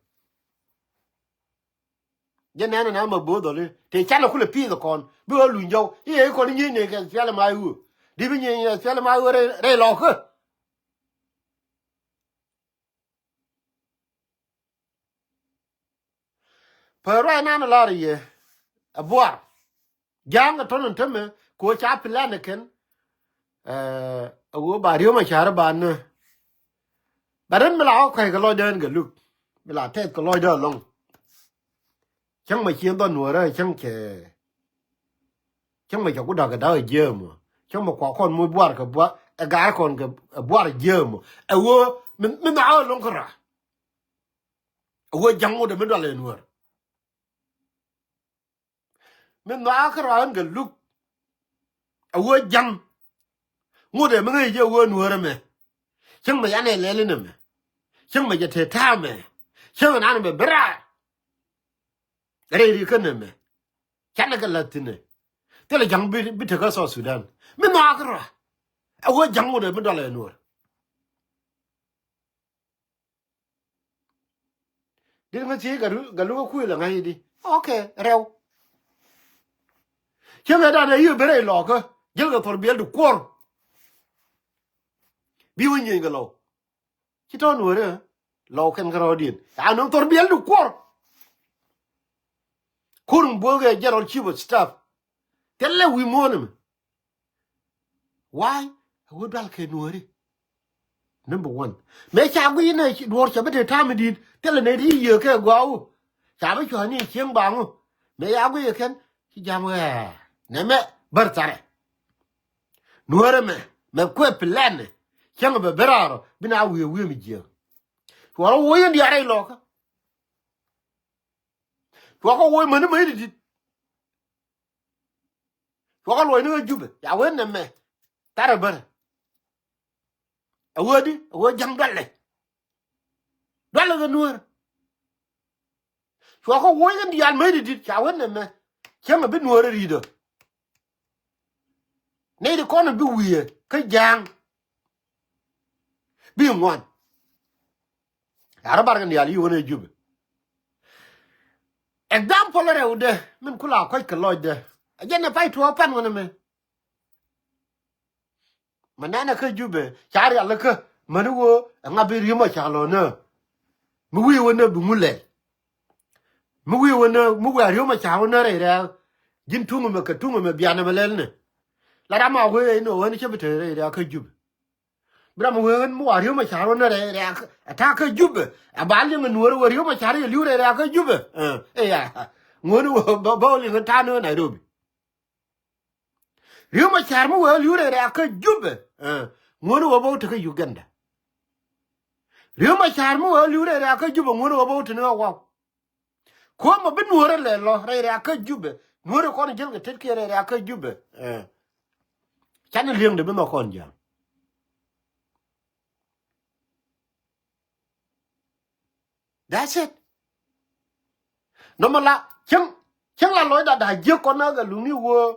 Jɛ nɛn ɛn ama bo̱o̱th dhɔli te canɛ kulɛ pi̱i̱th ɛ kɔn bi ɣä luny jɔw i̱ ɛ kɔn i̱ nyiec nɛy kɛ SPLM-IO. Di bi nyiec nɛy SPLM-IO rɛy lɔkä. Pär ruac nan lar yɛ ɛ buar. Ja̱a̱ŋ ɛ tɔn in tämɛ kɛ ɣöö ca plan ɛ kɛn. Ɛ ɣöö ba riöm a ca̱r ɛ ba nä. Ba rin mi la ɣɔk kɔ̱c kɛ lɔcdä ɛn kɛ luk mi la tɛth kɛ lɔcdä ɛlɔ̱ŋ. Cäŋ mɛ ci dhɔn nuɔ̱ɔ̱rä cäŋ cɛ. Cäŋ mɛ cɛ ku da̱k kɛ da̱k ɛ jiäämɔ. Cäŋ mɛ kua kɔn muc buar kɛ buar ɛ ga̱a̱r kɔn kɛ buar jiäämɔ. Ɛ ɣöö mi mi nhɔakä lo̱ŋ kä rɔa. Ɛ ɣöö ja̱ŋ ŋot ɛ mi dual ɛ nuäär. Mi nhɔakä rɔa ɣän kɛ luk. Ɛ ɣöö ja̱ŋ ŋot ɛ mi ŋäc jɛ ɣöö nuäär ɛmɛ. Cäŋ mɛ yan ɛ lɛl in ɛmɛ. Cäŋ mɛ jɛ te ta̱a̱mɛ. Cäŋ ɛnan bɛ bi raar. Rɛy ri kä nɛmɛ canɛ kɛ la̱th thi̱n ɛ. Thilɛ ja̱ŋ bi bi tekä South Sudan mi nhɔakä rɔa. Ɛ ɣöö ja̱ŋ ŋot ɛ mi dual ɛ nuɔr. Dit ŋä thiec gat lukä kuël ɛ ŋa̱c di. Ok, rɛw. Cäŋ ɛ danɛ yië ben rɛy lɔɔkä jälkɛ thor biɛl di kuɔr. Bi wä nyieny kɛ lɔw. Ci tɔ̱ nuɔ̱ɔ̱rä lɔw kɛn kärɔɔdiɛn a nöŋ thor biɛl di kuɔr. Kur in buɔ̱kɛ General Chief of Staff. Thilɛ wi̱i̱ muɔ̱ɔ̱n ɛmɛ. Why? A wä dual kɛ nuɔ̱ɔ̱ri. Number one. Mëë ca guiy inɛ duɔ̱ɔ̱r cɛ bi te ta̱a̱ mi di̱i̱t thilɛ nɛy ti yiëë kɛ gua̱a̱ wä. Ca bi cua̱ni cieŋ baŋ wä mëë ca guiy kɛn. Ci jam ɣɛɛ nɛmɛ bär tharɛ. Nuäärä mɛ mɛ kuɛ plan. Cäŋ bɛ ben raar ɔ bi na wiee wiee mi jiääk. Cuɔrɔ woc in diaarɛ ilɔkä. Cuɔkɔ woc mäni mäni dit. Cuɔkɔ luɔcni ɣä Jubɛ ca wen nɛmɛ. Tharɛ bärɛ. Ɛ wee di ɛ wee ja̱ŋ dualɛ. Dualɛ kɛ nuäär. Cuɔkɔ woc in diaal mäni dit ca wen nɛmɛ. Cäŋ bi nuäär ri̱t ɔ. Nɛy ti kɔn bi wiee kä ja̱a̱ŋ. Bi ŋuan. Arɔ bar kɛ diaal yi wän ɛ Jubɛ. Example rɛwdɛ min kula kɔc kɛ lɔcdɛ. A jɛn ɛ pay tuɔɔk pan wän ɛmɛ. Mɛ nɛnɛ kä Jubɛ ca rial kä mäni wä ɛŋa bi ri̱m ɔ ca lɔ nä. Mi wi̱i̱ wä nä bi ŋu lɛl. Mi wi̱i̱ wä nä, mi wi̱i̱ a Riek Machar wä nä rɛy rɛ̈ɛ̈k. Ji̱n tuŋ ɛmɛ kɛ tuŋ ɛmɛ bian ɛmɛ lɛl ni. La ram a wee ɛn ɣän cä bi te rɛy rɛ̈ɛ̈k kä Jubɛ. Bi ram a wee ɣän mi wi̱i̱ a Riek Machar wä nä rɛy rɛ̈ɛ̈k. Ɛ ta̱a̱ kä Jubɛ. Ɛ ba liŋ ɛ nuɔ̱ɔ̱r wä Riek Machar yɛ li̱w rɛy rɛ̈ɛ̈k kä Jubɛ. Ɛ, ɛ ya. Ŋuɔ̱n wä bä, bä wä liŋ ɛ ta̱a̱ ni Nairobi. Riek Machar mi wee li̱w rɛy rɛ̈ɛ̈k kä Jubɛ. Ɛ, ŋuɔ̱n wä bä wä te kä Uganda. Riek Machar mi wee li̱w rɛy rɛ̈ɛ̈k kä Jubɛ, ŋuɔ̱n wä bä wä te ni Awaw. Kuɔmä bi nuɔ̱ɔ̱rä lɛ lɔ rɛy rɛ̈ɛ̈k kä Jubɛ. Nuɔ̱ɔ̱rä kɔn jäl kɛ tetkiɛ rɛy rɛ̈ɛ̈k kä Jubɛ. Ɛ. Canɛ li̱eŋdɛ bi nhɔk kɔn jiaŋ. That's it. Nɔmɔ la cäŋ, cäŋ la lɔcda da̱a̱ jiäk kɔn näk ɛ luŋni wee.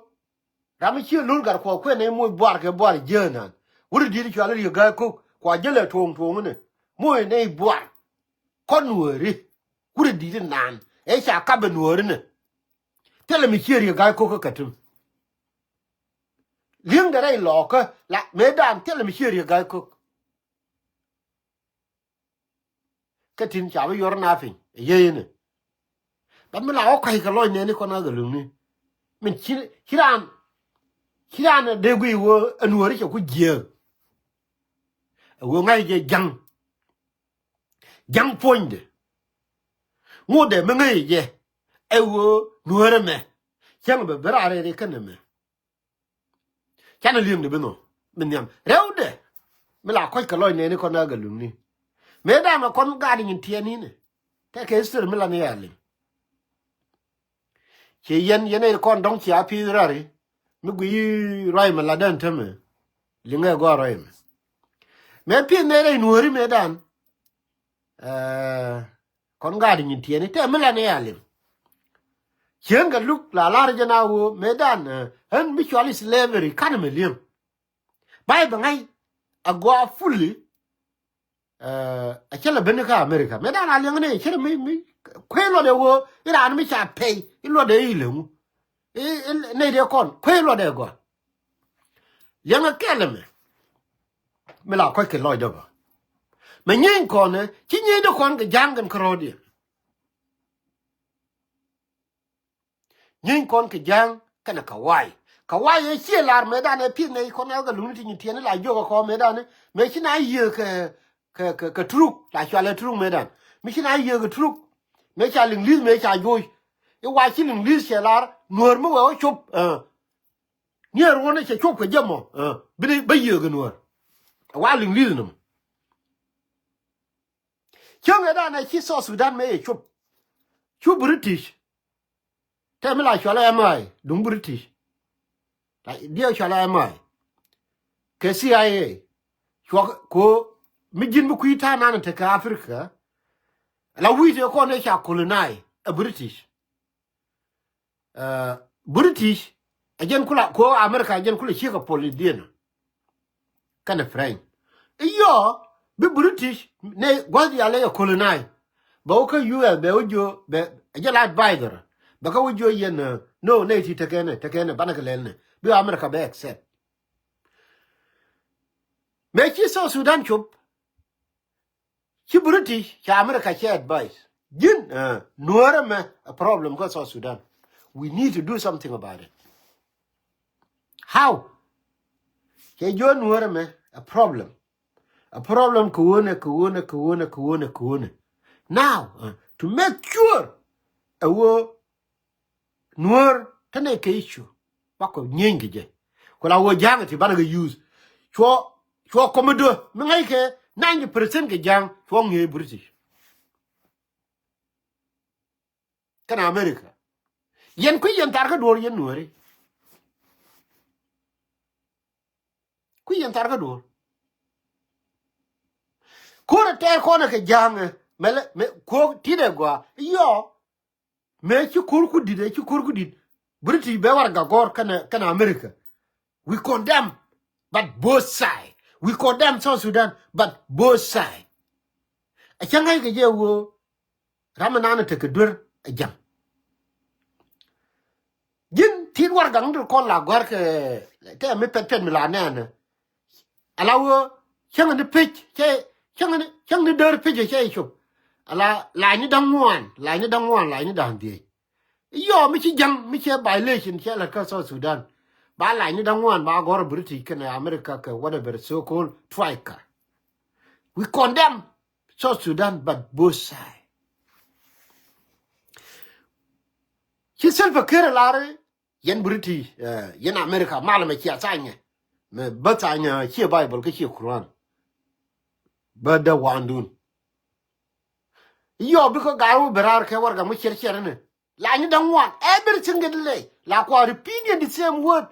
Ram mi cië lo̱l gat kuɔ kuɛn nɛy moc buar kɛ buar jiäänan. Wurɛ di̱t cual Riek Gai Kok kua jälɛ tuɔ̱ŋ tuɔ̱ŋ inɛ. Moc nɛy buar. Kɔn wääri. Wurɛ di̱t inan. Ɛ ca kap ɛ nuääri inɛ. Thilɛ mi cië Riek Gai Kok kä Khartoum. Li̱eŋdɛ rɛy lɔɔkä la mëëdan thilɛ mi cië Riek Gai Kok. Kä tin ca bi yuɔr na piny ɛ yey inɛ. Bä mi la wä kɔc kɛ lɔc nɛɛni kɔn a gɛ luŋni. Min ci, ci raan, ci raan dee guiy wä ɛ nuɔ̱ɔ̱ri cɛ ku jiääk. Ɛ wä ŋa̱c jɛ ja̱ŋ. Ja̱ŋ puɔ̱nydɛ. Ŋotdɛ mi ŋäc jɛ. Ɛ wä nuɔ̱ɔ̱rä mɛ. Cäŋ bɛ bi raar rɛy ri känɛ mɛ. Canɛ li̱eŋdɛ bi nhɔ bi nhiam rɛwdɛ. Mi la kɔc kɛ lɔc nɛɛni kɔn a gɛ luŋni. Mëëdan mɛ kɔn gaat nyin tiɛɛni nɛ. Tɛkɛ history mi la ni a liŋ. Ciɛ yɛn yɛn ɛ kɔn dɔ̱ŋ cia pi̱i̱th rari. Mi gui ruac mɛ la dɛn tämɛ. Liŋɛ gɔaa ruac mɛ. Mɛ pi̱i̱th nɛ rɛy nuɔ̱ɔ̱ri mëëdan. Ɛ, kɔn gaat nyin tiɛɛni tɛ mi la ni a liŋ. Cieŋ kɛ luk la lar jɛ na woo mëëdan, ɛ, ɣän mi cual slavery kanɛ mɛ li̱eŋ. Bay bɛ ŋa̱c a gɔaa fully. Ɛ, a cä lɛ ben kä America. Mëëdan a liɛŋ ni cä mi, mi kuey luɔt ɛ woo i raan mi ca pɛy i luɔt ɛ i leŋu. I, i nɛy dee kɔn kuey luɔt ɛ gɔaa. Liɛŋ a kɛl ɛmɛ. Mi la kɔc kɛ lɔcdä bä. Mɛ nyieeny kɔn ɛ ci nyieeny dee kɔn kɛ ja̱a̱ŋ kɛn kärɔɔdiɛn. Nyieeny kɔn kɛ ja̱a̱ŋ kɛnɛ Kawai. Kawai ɛ ciɛ lar mëëdan ɛ pi̱th nɛy kɔn ɛ kɛ luŋni ti nyin tiɛɛni la jiök ɛ kɔn mëëdan ɛ. Mëë ci na yiëë kɛ, kɛ, kɛ, kɛ Turuk la cual ɛ Turuk mëëdan. Mi ci na yiëë kɛ Turuk. Mëë ca liŋ li̱th mëë ca joc. I̱ wa ci liŋ li̱th cɛ lar nuɔ̱ɔ̱r mi wee wä cop. Ɛ. Niɛɛr ruɔ̱n ɛ cɛ cop kɛ jɛ mɔ. Ɛ. Bi ni bä yiëë kɛ nuɔ̱ɔ̱r. Ɛ wa liŋ li̱th nɔmɔ. Cäŋ ɛ danɛ ci South Sudan mëë yɛ cop. Cu British. Tɛ mi la cualɛ M I duŋ British. La diɛ cualɛ M I. Kɛ C I A. Cuak ko mi ji̱n mi kui̱ ta̱a̱ nanɛ tekɛ Africa. La wi̱i̱ tëë kɔn ëë ca colonize ɛ British. Ɛ, British ɛ jɛn kula ko America ɛ jɛn kula ciek ɛ pol idiɛn. Kɛnɛ French. Iyɔ bi British nɛ gua̱th yalɛ yɛ colonize. Bɛ wä kä U S bɛ wä jiö bɛ ɛ jɛ la advisor. Bɛ kä wä jiö yɛn, ɛ, no nɛ ti tekɛnɛ tekɛnɛ banɛ kɛ lɛl nɛ bi America bɛ accept. Mëë ci South Sudan cop. Ci British ca America cɛ advice. Ji̱n, ɛ, nuɔ̱ɔ̱rä mɛ a problem kä South Sudan. We need to do something about it. How? Cɛ jiɔ nuɔ̱ɔ̱rä mɛ a problem. A problem kɛ ɣöönɛ, kɛ ɣöönɛ, kɛ ɣöönɛ, kɛ ɣöönɛ, kɛ ɣöönɛ. Now, ɛ, to make sure ɛ ɣöö nuɔ̱ɔ̱r te nɛy kɛ issue. Bakɔ nyieeny kɛ jɛ. Ku la wä ja̱a̱ŋ ti banɛ kɛ use. Cuɔ, cuɔ kɔmidö mi ŋäc kɛ ninety percent kɛ ja̱a̱ŋ cuɔ ŋi̱eec British. Kɛnɛ America. Yɛn kui̱ yɛn thar kä duɔ̱ɔ̱r yɛn nuɔ̱ɔ̱ri. Kui̱ yɛn thar kä duɔ̱ɔ̱r. Ko̱rɛ tɛɛr kɔnɛ kɛ ja̱a̱ŋ ɛ mɛ lɛ mɛ kuɔ̱k ti̱tɛ gɔaa. Iyɔ. Mëë ci ko̱r ku di̱t, ɛ ci ko̱r ku di̱t. British bɛ warɛga gɔ̱r kɛnɛ, kɛnɛ America. We condemn, but both side. We condemn South Sudan, but both side. Ɛ cä ŋäc kɛ jɛ ɣöö ram mi nanɛ tekɛ duer ɛ jam. Ji̱n tin warɛga ŋuɔ̱t kɔn la gɔ̱a̱r kɛ tɛ mi pɛt pɛt mi la nɛɛnɛ. Ala wä cäŋ ni pec cɛ cäŋ ni cäŋ ni däär pec cɛ cop. Ala lany ni da̱ŋ ŋuan, lany ni da̱ŋ ŋuan, lany ni da̱ŋ dhiec. Iyɔ mi ci ja̱ŋ, mi cɛ violation cɛ lät kä South Sudan. Ba lany ni da̱ŋ ŋuan ba gɔ̱r British kɛnɛ America kɛ whatever so called troika. We condemn South Sudan, but both side. Ci Salva Kiir lar yɛn British, eh, yɛn America, mal mɛ cia thanyɛ. Mɛ bä thanyɛ cie Bible kä cie Quran. Bä dä wandun. Iyɔ bikɛ gar wä bɛ rar kɛ warɛga mi ciɛr ciɛr ni. Lany ni da̱ŋ ŋuan. Every single day. La kua repeating the same word.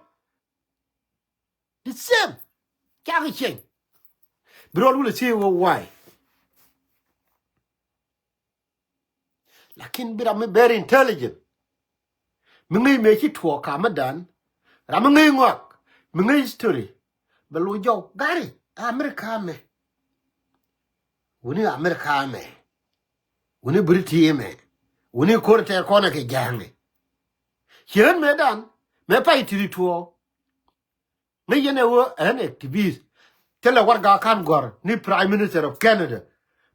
The same. Cakɛ change. Bi rɔl wulɛ thiec wä why. Lakin bi ram mi very intelligent. Mi ŋäc mëë ci tuɔɔk kamädan. Ram mi ŋäc ŋɔak. Mi ŋäc history. Bɛ loc jɔw. Gari. America mɛ. Wuni America mɛ. Wuni British mɛ. Wuni ko̱r tɛɛr kɔnɛ kɛ ja̱a̱ŋɛ. Ciɛ ɣän mëëdan. Mëë pay tiri tuɔɔk. Ŋäc yɛn ɛ ɣöö ɛ ɣän activist. Thilɛ warɛga ka̱n gɔ̱r ni Prime Minister of Canada.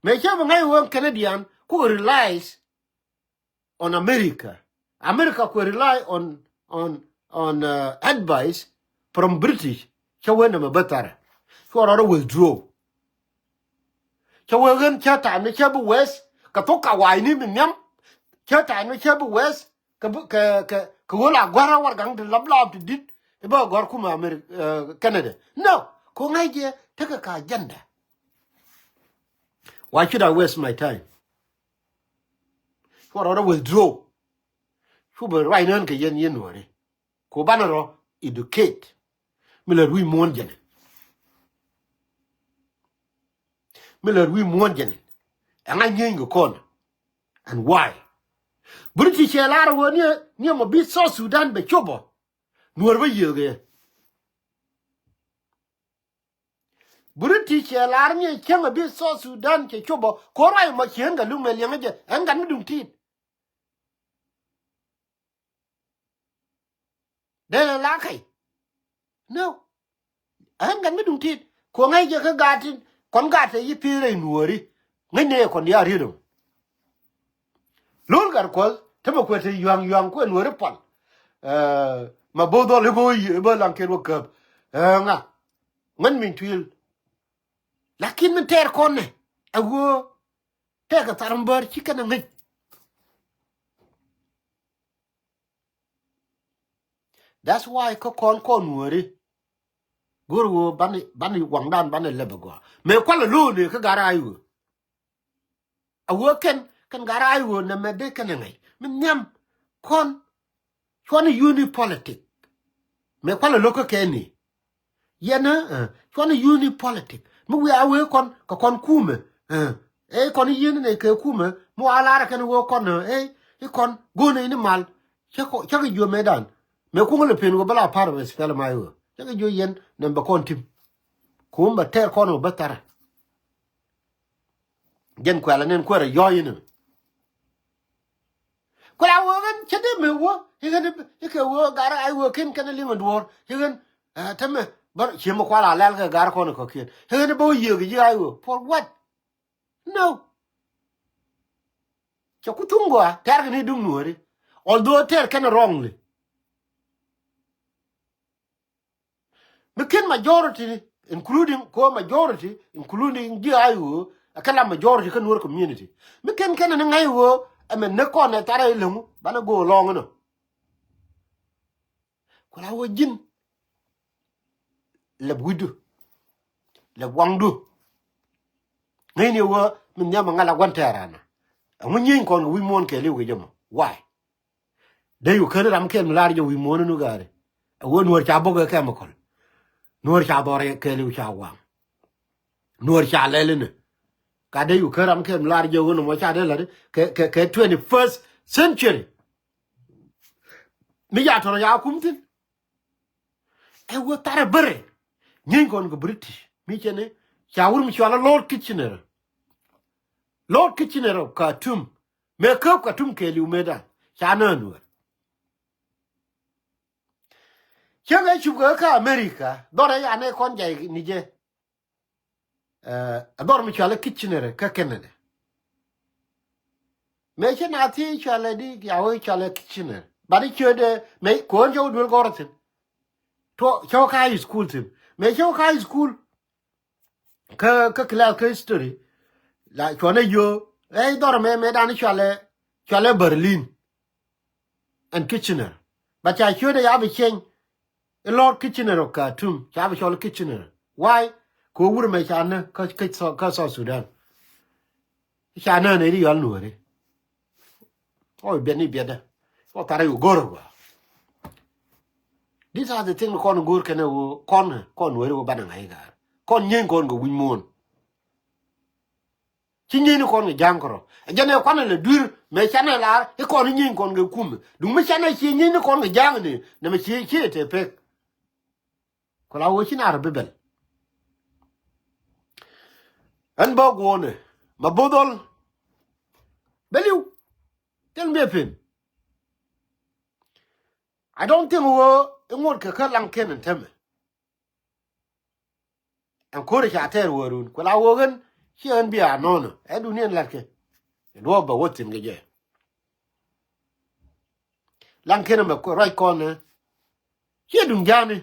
Mëë cä bi ŋäc ɣöö Canadian ku relies on America. America ku rely on, on, on, uh, advice from British. Cä wee nɛmɛ bä thara. Cuɔ rɔɔdɛ withdraw. Cä wee ɣän cä ta̱a̱n ni cä bi west. Kɛ thok ka wa̱a̱cni mi nhiam. Cä ta̱a̱n ni cä bi west. Kɛ bi, kɛ, kɛ, kɛ ɣöö la gua̱r a warɛgaŋ ti lap lap ti dit. I̱ bä gɔ̱r kumɛ Ameri-, eh, Canada. No. Kɛ ɣöö ŋa̱c jɛ tekɛ ka agenda. Why should I waste my time? Cuɔ rɔɔdɛ withdraw. Cu bɛ ruac nään kɛ yɛn yɛn Nuääri. Ku banɛ rɔ educate. Mi lät wi̱i̱ muɔ̱ɔ̱n jɛn. Mi lät wi̱i̱ muɔ̱ɔ̱n jɛn. Ɛŋa nyieeny kɛ kɔn. And why? British cɛ lar ɣöö niɛ, niɛ mɔ bi South Sudan bɛ copɔ. Nuäär bä yiëëkɛ. British cɛ lar ni cäŋ a bi South Sudan cɛ cop ɔ. Ko̱r ruac mɔ ci ɣän kɛ luk mɛ liɛŋä jɛ. Ɣän gat mi duŋ ti̱i̱t. Dee lɛ la kɛy. No. Ɣän gat mi duŋ ti̱i̱t. Ko̱ ŋäc jɛ kä gat tin. Kɔn gat tɛ yi pi̱i̱ rɛy Nuääri. Ŋäcnɛ yɛ kɔn diaal riet ɔ. Lo̱l gat kuɔth, te mɛ kuɛ te yua̱ŋ yua̱ŋ kuɛ Nuääri pual. Ɛ, ma bo̱o̱th dhɔl i̱ bo̱o̱ yi, i̱ bo̱o̱ laŋ ken wä käp. Ɛ, ŋa. Ŋän min tuil. Lakin min tɛɛr kɔn nɛ. Ɛ ɣöö. Tɛɛkɛ thar mi bäär ci kɛn ɛ ŋäc. That's why kä kɔn kɔn Nuääri. Go̱r ɣöö banɛ, banɛ waŋdan banɛ lɛp ɛ gɔaa. Mëë kualɛ lo̱o̱n ëë kä gar a i̱ ɣöö. A ɣöö kɛn, kɛn gar a i̱ ɣöö nɛmɛ dee kɛn ɛ ŋäc. Mi nhiam kɔn. Cuɔ̱ni yuni politic. Mëë kualɛ lo̱k kä kɛn ni. Yɛn ɛ, cuɔ̱ni yuni politic. Mi wiaa wee kɔn, kɛ kɔn kumɛ. Ɛ, ɛ kɔn yini nɛ kɛ kumɛ. Mi waa lar kɛn wee kɔn, ɛ, ɛ kɔn go̱o̱nɛ ini mal. Cä kɔ, cä kɛ jiö mëëdan. Mëë kuŋä lɛ pen wee bä la part of SPLM-IO. Cä kɛ jiö yɛn nɛm bɛ kɔn tim. Kum bɛ tɛɛr kɔn wee bä thara. Jɛn kuɛlɛ nɛn kuɛrɛ yɔ̱ɔ̱c inɛ. Kuɛla wee ɣän cä dee mëë wä i̱ ɣän i̱ kɛ wee gar a i̱ wee ken kɛn liŋ a duɔ̱ɔ̱r i̱ ɣän. Ɛ, tämɛ bär ciemɛ kual a lɛl kɛ gar kɔn kɔ̱kiɛn i̱ ɣän i̱ bä wä yiëëk i̱ ji̱ a i̱ wee for what? No. Cɛ ku thuŋ gɔaa tɛ̈r kɛ ni duŋ Nuääri. Although tɛ̈r kɛn wrongly. Mi ken majority, including ko majority, including ji̱ a i̱ ɣöö, a kɛ la majority kä Nuer community. Mi ken kɛn ni ŋäc ɣöö, ɛmɛ ni kɔn ɛ thar ɛ läŋu, banɛ go̱o̱ lɔŋ inɔ. Ku la wä ji̱n. Lɛp wi̱cdu. Lɛp waŋdu. Ŋäcni ɣöö, min nhiam ɛ ŋa̱l a gua̱n tɛɛr ɛnɔ. Ɛŋu nyieny kɔn kɛ wi̱c muɔ̱ɔ̱n kɛɛliw kɛ jɛ mɔ. Why? Dee yu kän ram kɛl mi lar jɛ wi̱i̱ muɔ̱ɔ̱n ni gaari. Ɛ wee Nuäär ca bo̱k ɛ chemical. Nuäär ca dhɔr kɛɛliw ca waŋ. Nuäär ca lɛl inɛ. Ka dee yu kän ram kɛl mi lar jɛ wee nɔmɔ ca dee la̱t kɛ, kɛ, kɛ twenty-first century. Mi ca tɔrɔ ca kum thi̱n. Ɛ wee thar ɛ bärɛ. Nyieny kɔn kɛ British. Mi cɛ ni ca wur mi cɔal a Lord Kitchener. Lord Kitchener of Khartoum. Mëë käp Khartoum kɛɛliw mëëdan ca nään Nuäär. Cäŋ ɛ cup kɛ kä America dhɔr ɛ ya nɛ kɔn jay ni jɛ. Ɛ dhɔr mi cual ɛ Kitchener kä Canada. Mëë cä na thiec cɔalɛ di, ya wee cɔalɛ Kitchener. But i̱ ciötdɛ mëë ko̱n cä wä duel gɔ̱rä thi̱n. Tuɔ cä wä ka high school thi̱n. Mëë cä wä ka high school. Kä, kä class kä history. La cuɔnɛ yio̱o̱. Ɛ dhɔr mɛ, mëë dan cɔalɛ, cɔalɛ Berlin. And Kitchener. But ca ciötdɛ ya bi cieny. I̱ Lord Kitchener of Khartoum, ca bi cɔl Kitchener. Why? Kɛ wur mɛ ca nä kä, kä, kä South Sudan. Ca nä nɛ ri yɔl Nuäri. Ɔ biɛt ni biɛtdä. Ɔ thar i̱ go̱r ɛ gɔaa. These are the things kɔn go̱r kɛn ɛ ɣöö kɔn, kɔn Nuäri ɣöö banɛ ŋa̱c i̱ gaar. Kɔn nyieeny kɔn kɛ wi̱c muɔ̱ɔ̱n. Ci nyieeny ni kɔn kɛ ja̱a̱ŋ kärɔ̱. Ɛ jɛn ɛ kuanɛ lɛ dui̱r, mëë canɛ lar i̱ kɔn i̱ nyieeny kɔn kɛ kumɛ. Duŋ mi canɛ cie nyieeny ni kɔn kɛ ja̱a̱ŋ ni, nɛmɛ cie, cie tɛ pek. Ku la wee ci naar bi bɛl. Ɛn bä guɔ̱ɔ̱nɛ, Mabo̱o̱th Dhɔl. Bɛ li̱w. Thil mi ɛ pen. I don't think ɣöö i̱ ŋot kɛ kä Laŋken ɛn täämɛ. Ɛn ko̱ri ca tɛɛr wäärun. Ku la wee ɣän, ci ɣän bi a nɔnɔ. Ɛ duni ɛn la̱tkɛ. Ɛn wä bɛ wä thi̱n kɛ jɛ. Laŋken ɛmɛ ruac kɔn ɛ. Ciɛ duŋ ja̱a̱ni.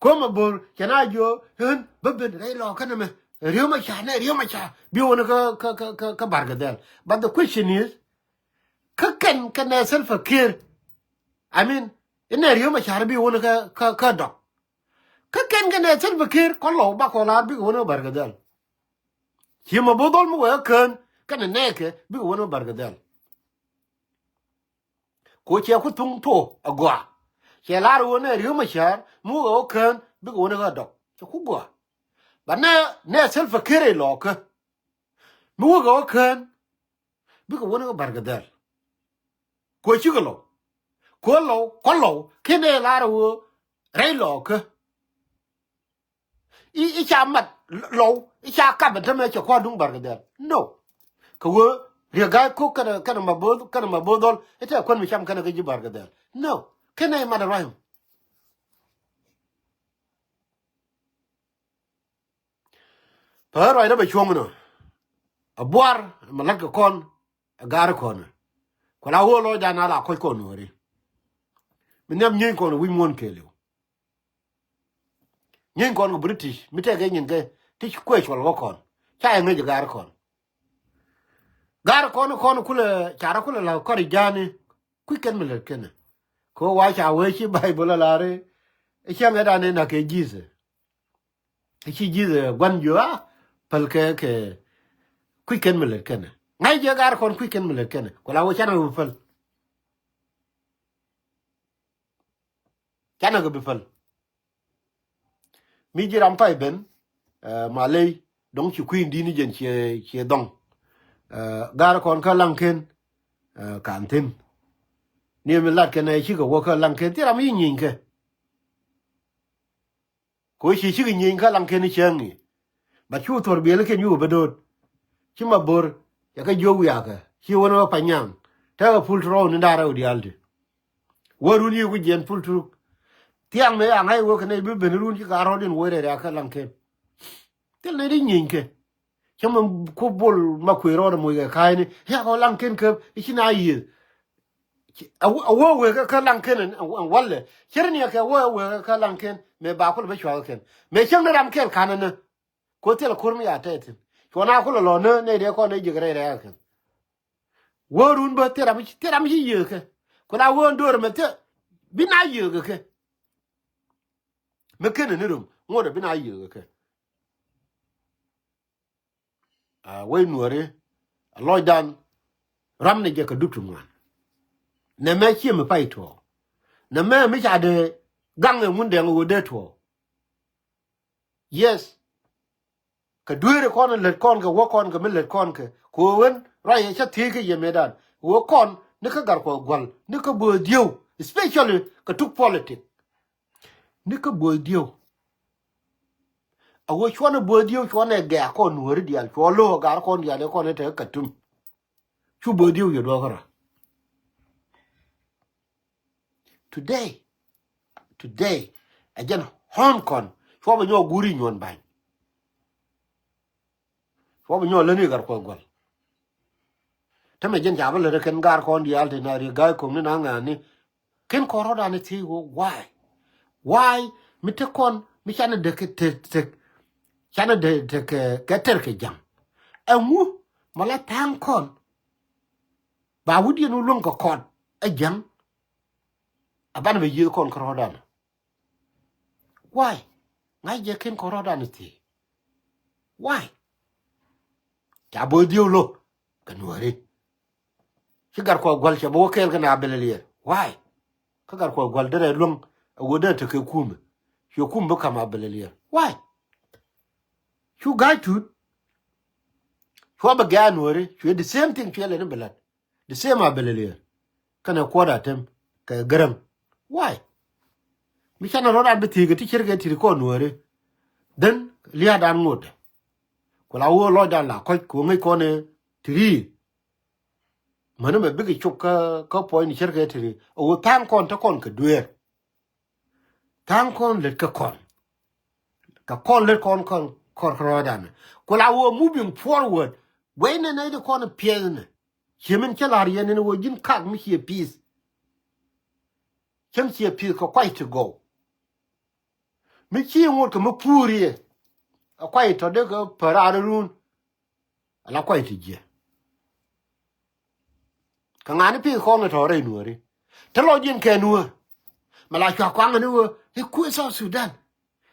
Ko̱mɛ bo̱r cɛ na jiö ɣän bä ben rɛy lɔɔkä nɛmɛ. Riek Machar nɛ, Riek Machar bi wä ni kä, kä, kä, kä, kä Bargazal. But the question is, kä kɛn kɛ nɛ Salva Kiir. I mean, inɛ Riek Machar bi wä ni kä, kä, kä Dɔk. Kä kɛn kɛ nɛ Salva Kiir kɔn Lɔw bakɔ lar bikɛ wä ni kä Bargazal. Ci Mabo̱o̱th Dhɔl mi wee kä Kään kɛnɛ nɛɛkɛ bikɛ wä ni kä Bargazal. Ko cɛ ku thuŋ thok agɔaa. Cɛ lar wä nɛ Riek Machar mi wä kä Kään bikɛ wä ni kä Dɔk. Cɛ ku gɔaa. Ba nɛ, nɛ Salva Kiir ɛ lɔɔkä. Mi wä kä Kään bikɛ wä ni kä Bargazal. Ko cikɛ Lɔw. Ko Lɔw, kɔ Lɔw kinɛ lar wä rɛy lɔɔkä. I̱, i̱ ca mat Lɔw, i̱ ca kap ɛn tämɛ cɛ kua̱r duŋ Bargazal. No. Kɛ wee Riek Gai Kok kɛnɛ, kɛnɛ Mabo̱o̱th, kɛnɛ Mabo̱o̱th Dhɔl, i̱ tɛ kuän mi cam kɛnɛ kä ji̱ Bargazal. No. Kɛnɛ i̱ mat rua̱c. Pä ruacdä bɛ cuɔ̱ŋ nɔ. A buar, mɛ la̱t kɛ kɔn, ɛ gaari kɔn. Ku la wä lɔcdan a la kɔc kɔn Nuääri. Mi nhiam nyieeny kɔn wi̱c muɔ̱ɔ̱n kɛɛliw. Nyieeny kɔn kɛ British, mi tɛkɛ nyinkɛ, ti ci kuɛ cuɔl wä kɔn. Ca yɛ ŋäc ɛ gaari kɔn. Gaari kɔn kɔn kulɛ, carɛ kulɛ la kɔri ja̱a̱ni, kui̱ kɛn mi lät kɛnɛ. Kɛ wa ca wee ci Baibol a lar i̱, i̱ cäŋɛ dan in a kɛ Jesus. I̱ ci Jesus gua̱n jiö a, päl kɛ, kɛ, kui̱ kɛn mi lät kɛnɛ. Ŋa̱c jɛ gaari kɔn kui̱ kɛn mi lät kɛnɛ. Ku la wee canɛ wee päl. Canɛ kɛ bi päl. Mi ji̱ ram pay ben, eh, maley, dɔ̱ŋ ci kui̱n di̱t ni jɛn ciɛ, ciɛ dhɔŋ. Eh, gaari kɔn kä Laŋken, eh, ka̱n thi̱n. Ni mi lat kɛn ɛ cikɛ wä kä Laŋken, thil ram i̱ nyieny kɛ. Ko ci cikɛ nyieny kä Laŋken i̱ cäŋ i̱. Ba cu thuɔ̱r biɛlikiɛn yuk bä do̱o̱t. Ci Mabo̱r, cɛ kɛ jiök wiakä. Ci wän wä Panyaŋ. Tekɛ pul ti rɔw ni da̱rɛ wä diaal ti. Wä run yi ku jiɛn pul turuk. Thiaŋ mëë a ŋa̱c wä kɛ nɛy bi ben run ci ka rɔ̱diɛn wä rɛ̈riak kä Laŋken. Thil nɛy di nyieny kɛ. Cä mɛ ku bol ma kuëë rɔɔdɛ moc kɛ ka̱a̱cni. Yak ɔ Laŋken käp i̱ ci na yiëëth. A wä, a wä wëë kä, kä Laŋken ɛn, ɛn, ɛn walɛ. Cär ni ɛ kɛ wä wëë kä, kä Laŋken. Mëë ba kulɛ bä cuakä kɛn. Mëë cäŋ ni ram kɛl ka̱n ɛnä. Ku thilɛ ko̱r mi ya tɛth thi̱n. Cuɔ na kulɛ lɔ nä nɛy dee kɔn nɛy jiäk rɛy rɛ̈ɛ̈k kɛn. Wä run bä thil ram, thil ram ci yiëëk kɛ. Ku la wä ɛn do̱r ɛmɛ thil. Bi na yiëëk kɛ. Mi kenɛ ni rom ŋuɔ̱t ɛ bi na yiëëk kɛ. A wec Nuääri, a lɔcdan, ram ni jɛ kɛ dup ti ŋuan. Nɛmɛ ciɛ mi pay tuɔɔk. Nɛmɛ mi ca dee gaŋ ɛ Ŋundɛŋ ɣöö dee tuɔɔk. Yes. Kɛ dueeri kɔn in lät kɔn kɛ wä kɔn kɛ mi lät kɔn kɛ. Kɛ ɣöö ɣän ruac ɛ cä thiec kä yɛ mëëdan. Ɣöö kɔn ni kä Gatkuɔth Gua̱l, ni kä Buɔth Dieu, especially kɛ tuk politic. Ni kä Buɔth Dieu. A ɣöö cuɔ̱nɛ Buɔth Dieu, cuɔ̱nɛ gɛ̈ɛ̈k kɔn Nuääri diaal, cuɔ lo̱k a gar kɔn diaal ɛ kɔn ɛ te kä Khartoum. Cu Buɔth Dieu yɛ duɔ̱ɔ̱k kä rɔ. Today, today, ɛ jɛn ɣɔ̱n kɔn, cuɔ bɛ nyɔk guuri nyuɔn ba̱ny. Cuɔ bɛ nyɔk läni Gatkuɔth Gua̱l. Tämɛ jɛn ca bä lät ɛ kɛn gar kɔn diaal te na riek ga̱a̱c ko̱ŋni na ŋa̱a̱ni. Ken kɔn rɔ̱dan i̱ thiec ɣöö why? Why mi te kɔn mi canɛ dee kɛ te, te, canɛ dee te kɛ, kɛ tɛr kɛ ja̱ŋ? Ɛŋu mi la tha̱a̱ŋ kɔn ba wi̱cdiɛn wä luäŋ kɛ kɔn ɛ ja̱ŋ? A banɛ bɛ yiëë kɔn kɛ rɔ̱dan. Why? Ŋa̱c jɛ ken kɔn rɔ̱dan i̱ thiec. Why? Ca bo̱o̱th dieu lo̱k kɛ nuääri. Ci gat kuɔ gua̱l cɛ bi wä kɛɛl kɛn a bɛl liɛɛr. Why? Kä gat kuɔ gua̱l derɛ luäŋ a wä derɛ tekɛ kumɛ. Cuɛ kum bi ka̱m a bɛl liɛɛr. Why? Cu ga̱a̱c tuut. Cuɔ bi gɛ̈ɛ̈ nuääri cuɛ the same thing cuɛ lɛni bi la̱t. The same a bɛl liɛɛr. Kɛnɛ kuɔt a tem kɛ gɛrɛŋ. Why? Mi canɛ rɔ̱dan bi thiec kɛ ti ce̱tkɛ ti̱t kɔn nuääri. Then lia̱a̱dan ŋotdɛ. Ku la wä lɔcdan la kɔc ku ŋäc kɔn ɛ ti̱t ri̱i̱. Mäni mɛ bikɛ cop kä, kä puɔ̱ny ni ce̱tkɛ tiri a ɣöö tha̱a̱ŋ kɔn te kɔn kɛ dueer. Tha̱a̱ŋ kɔn lät kä kɔn. Kɛ kɔn lät kɔn kɔn kɔn kɛ rɔ̱ɔ̱dan. Ku la wä moving forward. Guɛy ni nɛy ti kɔn piɛth ni. Ciɛ min cä la̱r yɛn ni wä ji̱n kak mi ciɛ peace. Cäŋ ciɛ peace kɛ kuay ti gɔw. Mi ci ŋot kɛ mi puur yɛ. A kuay tɔ dee kɛ pär a run. Ala kuay ti jiɛ. Kɛ ŋa̱ni pi̱i̱th kɔn kɛ tɔ̱ rɛy nuääri. Te lɔ ji̱n kɛ nuäär. Mɛ la cua kuaŋ ni wee i̱ kuëë South Sudan.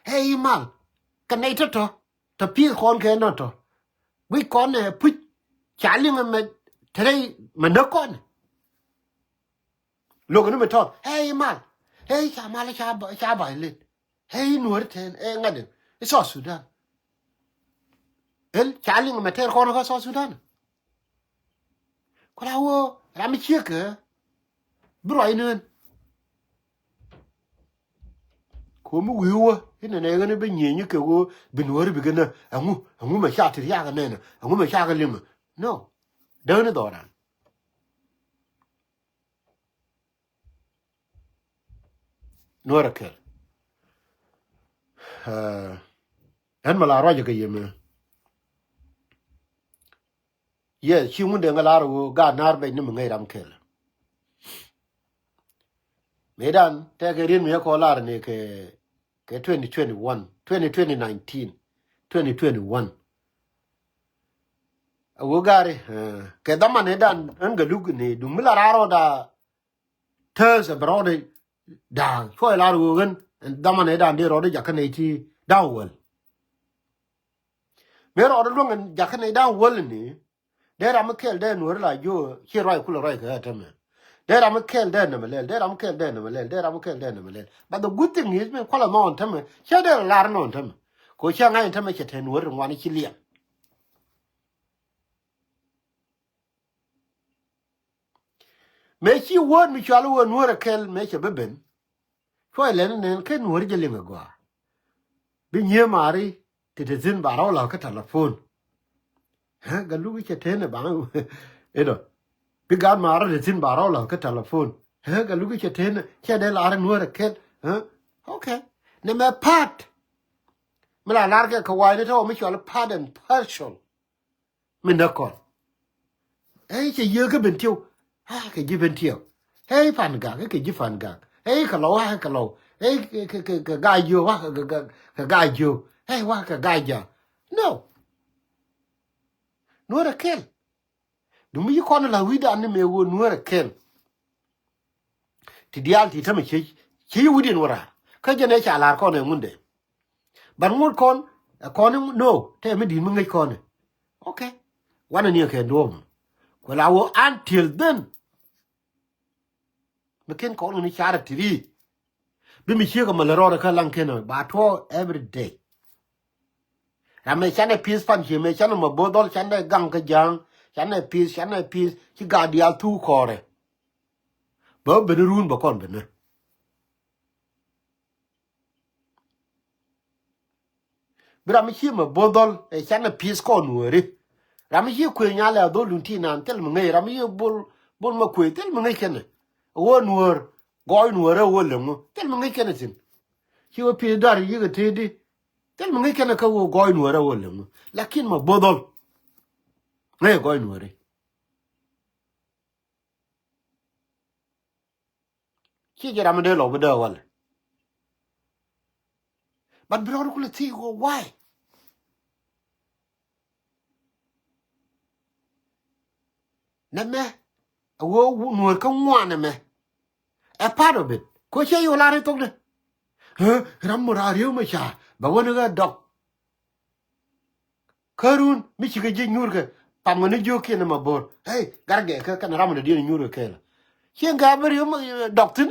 Ɛ i̱ mal kɛ nɛy tɔ̱tɔ̱. Tɔ pi̱i̱th kɔn kɛ nɔ̱tɔ̱. Guic kɔn ɛ puc. Ca liŋ ɛmɛ te rɛy mɛ näk kɔn. Lo̱k ni mi tɔt ɛ i̱ mal ɛ i̱ ca mal ca ba- ca ba̱a̱c len. Ɛ i̱ nuɔ̱ri tɛn ɛ ŋa̱t in i̱ South Sudan. Ël ca liŋ mɛ tɛr kɔn kä South Sudan. Kula wä ram mi ciek kɛ bi ruac ni ɣän. Komi wi̱i̱ wä inɛ nɛ ɣän bi nyieenyi kɛ wä bi nuɔ̱ri bi kɛ nä ɛŋu ɛŋu mɛ ca ti riak nɛnɛ ɛŋu mɛ ca kɛ liŋ. No. Däk ni dhɔran. Nuɔrɛ kɛl. Ɛn mɛ la ruacä kɛ yemɛ. Yes, ci ŋun deŋ lar wä gaat naar bɛc ni mi ŋäc ram kɛl. Mëëdan tɛkɛ riet mi yɛ kɔ lar ni kɛ kɛ twenty twenty-one, twenty twenty nineteen, twenty twenty-one. A wä gari kɛ dhaman ni dan ɛn gɛ luk ni duŋ mi la rar rɔɔda. Tääth ɛ bɛ rɔɔdɛ da̱a̱ŋ cuɔy lar ɣöö ɣän ɛn dhaman ɛ dan dee rɔɔdɛ jakä nɛy ti da̱a̱ŋ wäl. Mëë rɔɔdɛ luäŋ ɛn jakä nɛy da̱a̱ŋ wäl ni dee ram mi kɛl dee nuɔ̱ɔ̱ri la jiö ci ruac kulɛ ruac kɛ ɣä tämɛ. Dee ram mi kɛl dee nɛmɛ lɛl dee ram mi kɛl dee nɛmɛ lɛl dee ram mi kɛl dee nɛmɛ lɛl. But the good thing is mi kualɛ nɔɔn tämɛ cɛ dee la lar nɔɔn tämɛ. Kɛ ɣöö cɛ ŋa̱c ɛn tämɛ cɛ te nuɔ̱ɔ̱ri ŋuani ci liɛm. Mëë ci word mi cual wä nuɔ̱ɔ̱r ɛ kɛl mëë cɛ bi ben. Cuɔy lɛn nɛn ken nuɔ̱ɔ̱r jɛ liŋ ɛ gɔaa. Bi nyiee maari ti te thi̱n ba rɔw la̱th kä telephone. Hɛ gat luk cɛ ten ɛ baŋ. Inɔ bi gat maari ti thi̱n ba rɔw la̱th kä telephone. Hɛ gat luk cɛ ten cɛ dee lar nuɔ̱ɔ̱r ɛ kɛl. Hɛ okay. Nɛ mɛ part mi la lar kɛ kɛ wa̱a̱ ni tɔ̱ mi cual part and parcel. Min dä kɔn. Ɛ cɛ yiëë kä Bentiu. A kɛ ji̱ Bentiu. Ɛ pan gak ɛ kɛ ji̱ pan gak. Ɛ kɛ lɔw a kɛ lɔw. Ɛ kɛ kɛ kɛ ga̱a̱c jiö wa kɛ ga̱a̱c jiö. Ɛ wa kɛ ga̱a̱c jiö. No. Nuɔ̱ɔ̱r ɛ kɛl. Dumi yi kɔn la wi̱dan ni mëë wä nuɔ̱ɔ̱r ɛ kɛl. Ti diaal ti tämɛ ciec ciec wi̱diɛn wä raar kä jɛn ɛ ca la̱r kɔn ɛ ŋundɛ. Ban ŋot kɔn ɛ kɔn i̱ no tɛ mi di̱i̱t mi ŋäc kɔn ɛ. Okay. Wanɛ ni ɛ kɛ duɔ̱ɔ̱m. Kuɛ la wä until then. Mi ken kɔn ni carɛ ti ri̱i̱. Bi mi ciek ɛmɛ lɛ rɔɔdɛ kä laŋ kenɛ ba tuɔɔk every day. Ram mɛ canɛ pi̱i̱th pan cie mɛ canɛ mɛ bo̱o̱th dhɔl canɛ gaŋ kä ja̱a̱ŋ. Canɛ pi̱i̱th canɛ pi̱i̱th ci gat diaal thuk kɔɔrɛ. Bä ben run bä kɔn ben. Bi ram mi ci mɛ bo̱o̱th dhɔl ɛ canɛ pi̱i̱th kɔn nuɔ̱ɔ̱ri. Ram mi ci kuëë nyalɛ a dhol dun ti naan thil mi ŋäc ram mi ci bol bol mɛ kuëë thil mi ŋäc kɛnɛ. Ɛ wä nuɔ̱ɔ̱r gɔɔy nuɔ̱ɔ̱r ɛ wä leŋ wä thil mi ŋäc kɛnɛ thi̱n. Ci wä pi̱i̱th dar yikɛ tëëdi. Thil mi ŋäc kɛnɛ kä wä gɔɔy nuɔ̱ɔ̱r ɛ wä leŋ wä lakin mɛ bo̱o̱th dhɔl. Ŋäc gɔɔy nuɔ̱ɔ̱ri. Ciɛ jɛ ram mi dee lɔk bi dee walɛ. But bi rɔɔd kulɛ thiec ɣöö why? Nɛmɛ a ɣöö Nuɔ̱ɔ̱r kä ŋuan ɛmɛ. Ɛ part of it. Ko ciɛ yol a ri thokdɛ. Ram mɔ raa Riek Machar bɛ wä ni ɣä dɔk. Kärun mi cikɛ ji̱ nyuurkɛ pam kɛ ni jiökiɛn ni Mabor. Hey, Gargɛɛkä kɛn ram mi dɔ̱diɛn nyuurkɛ kɛɛl. Ciɛ ŋɛ bi Riek dɔk thi̱n.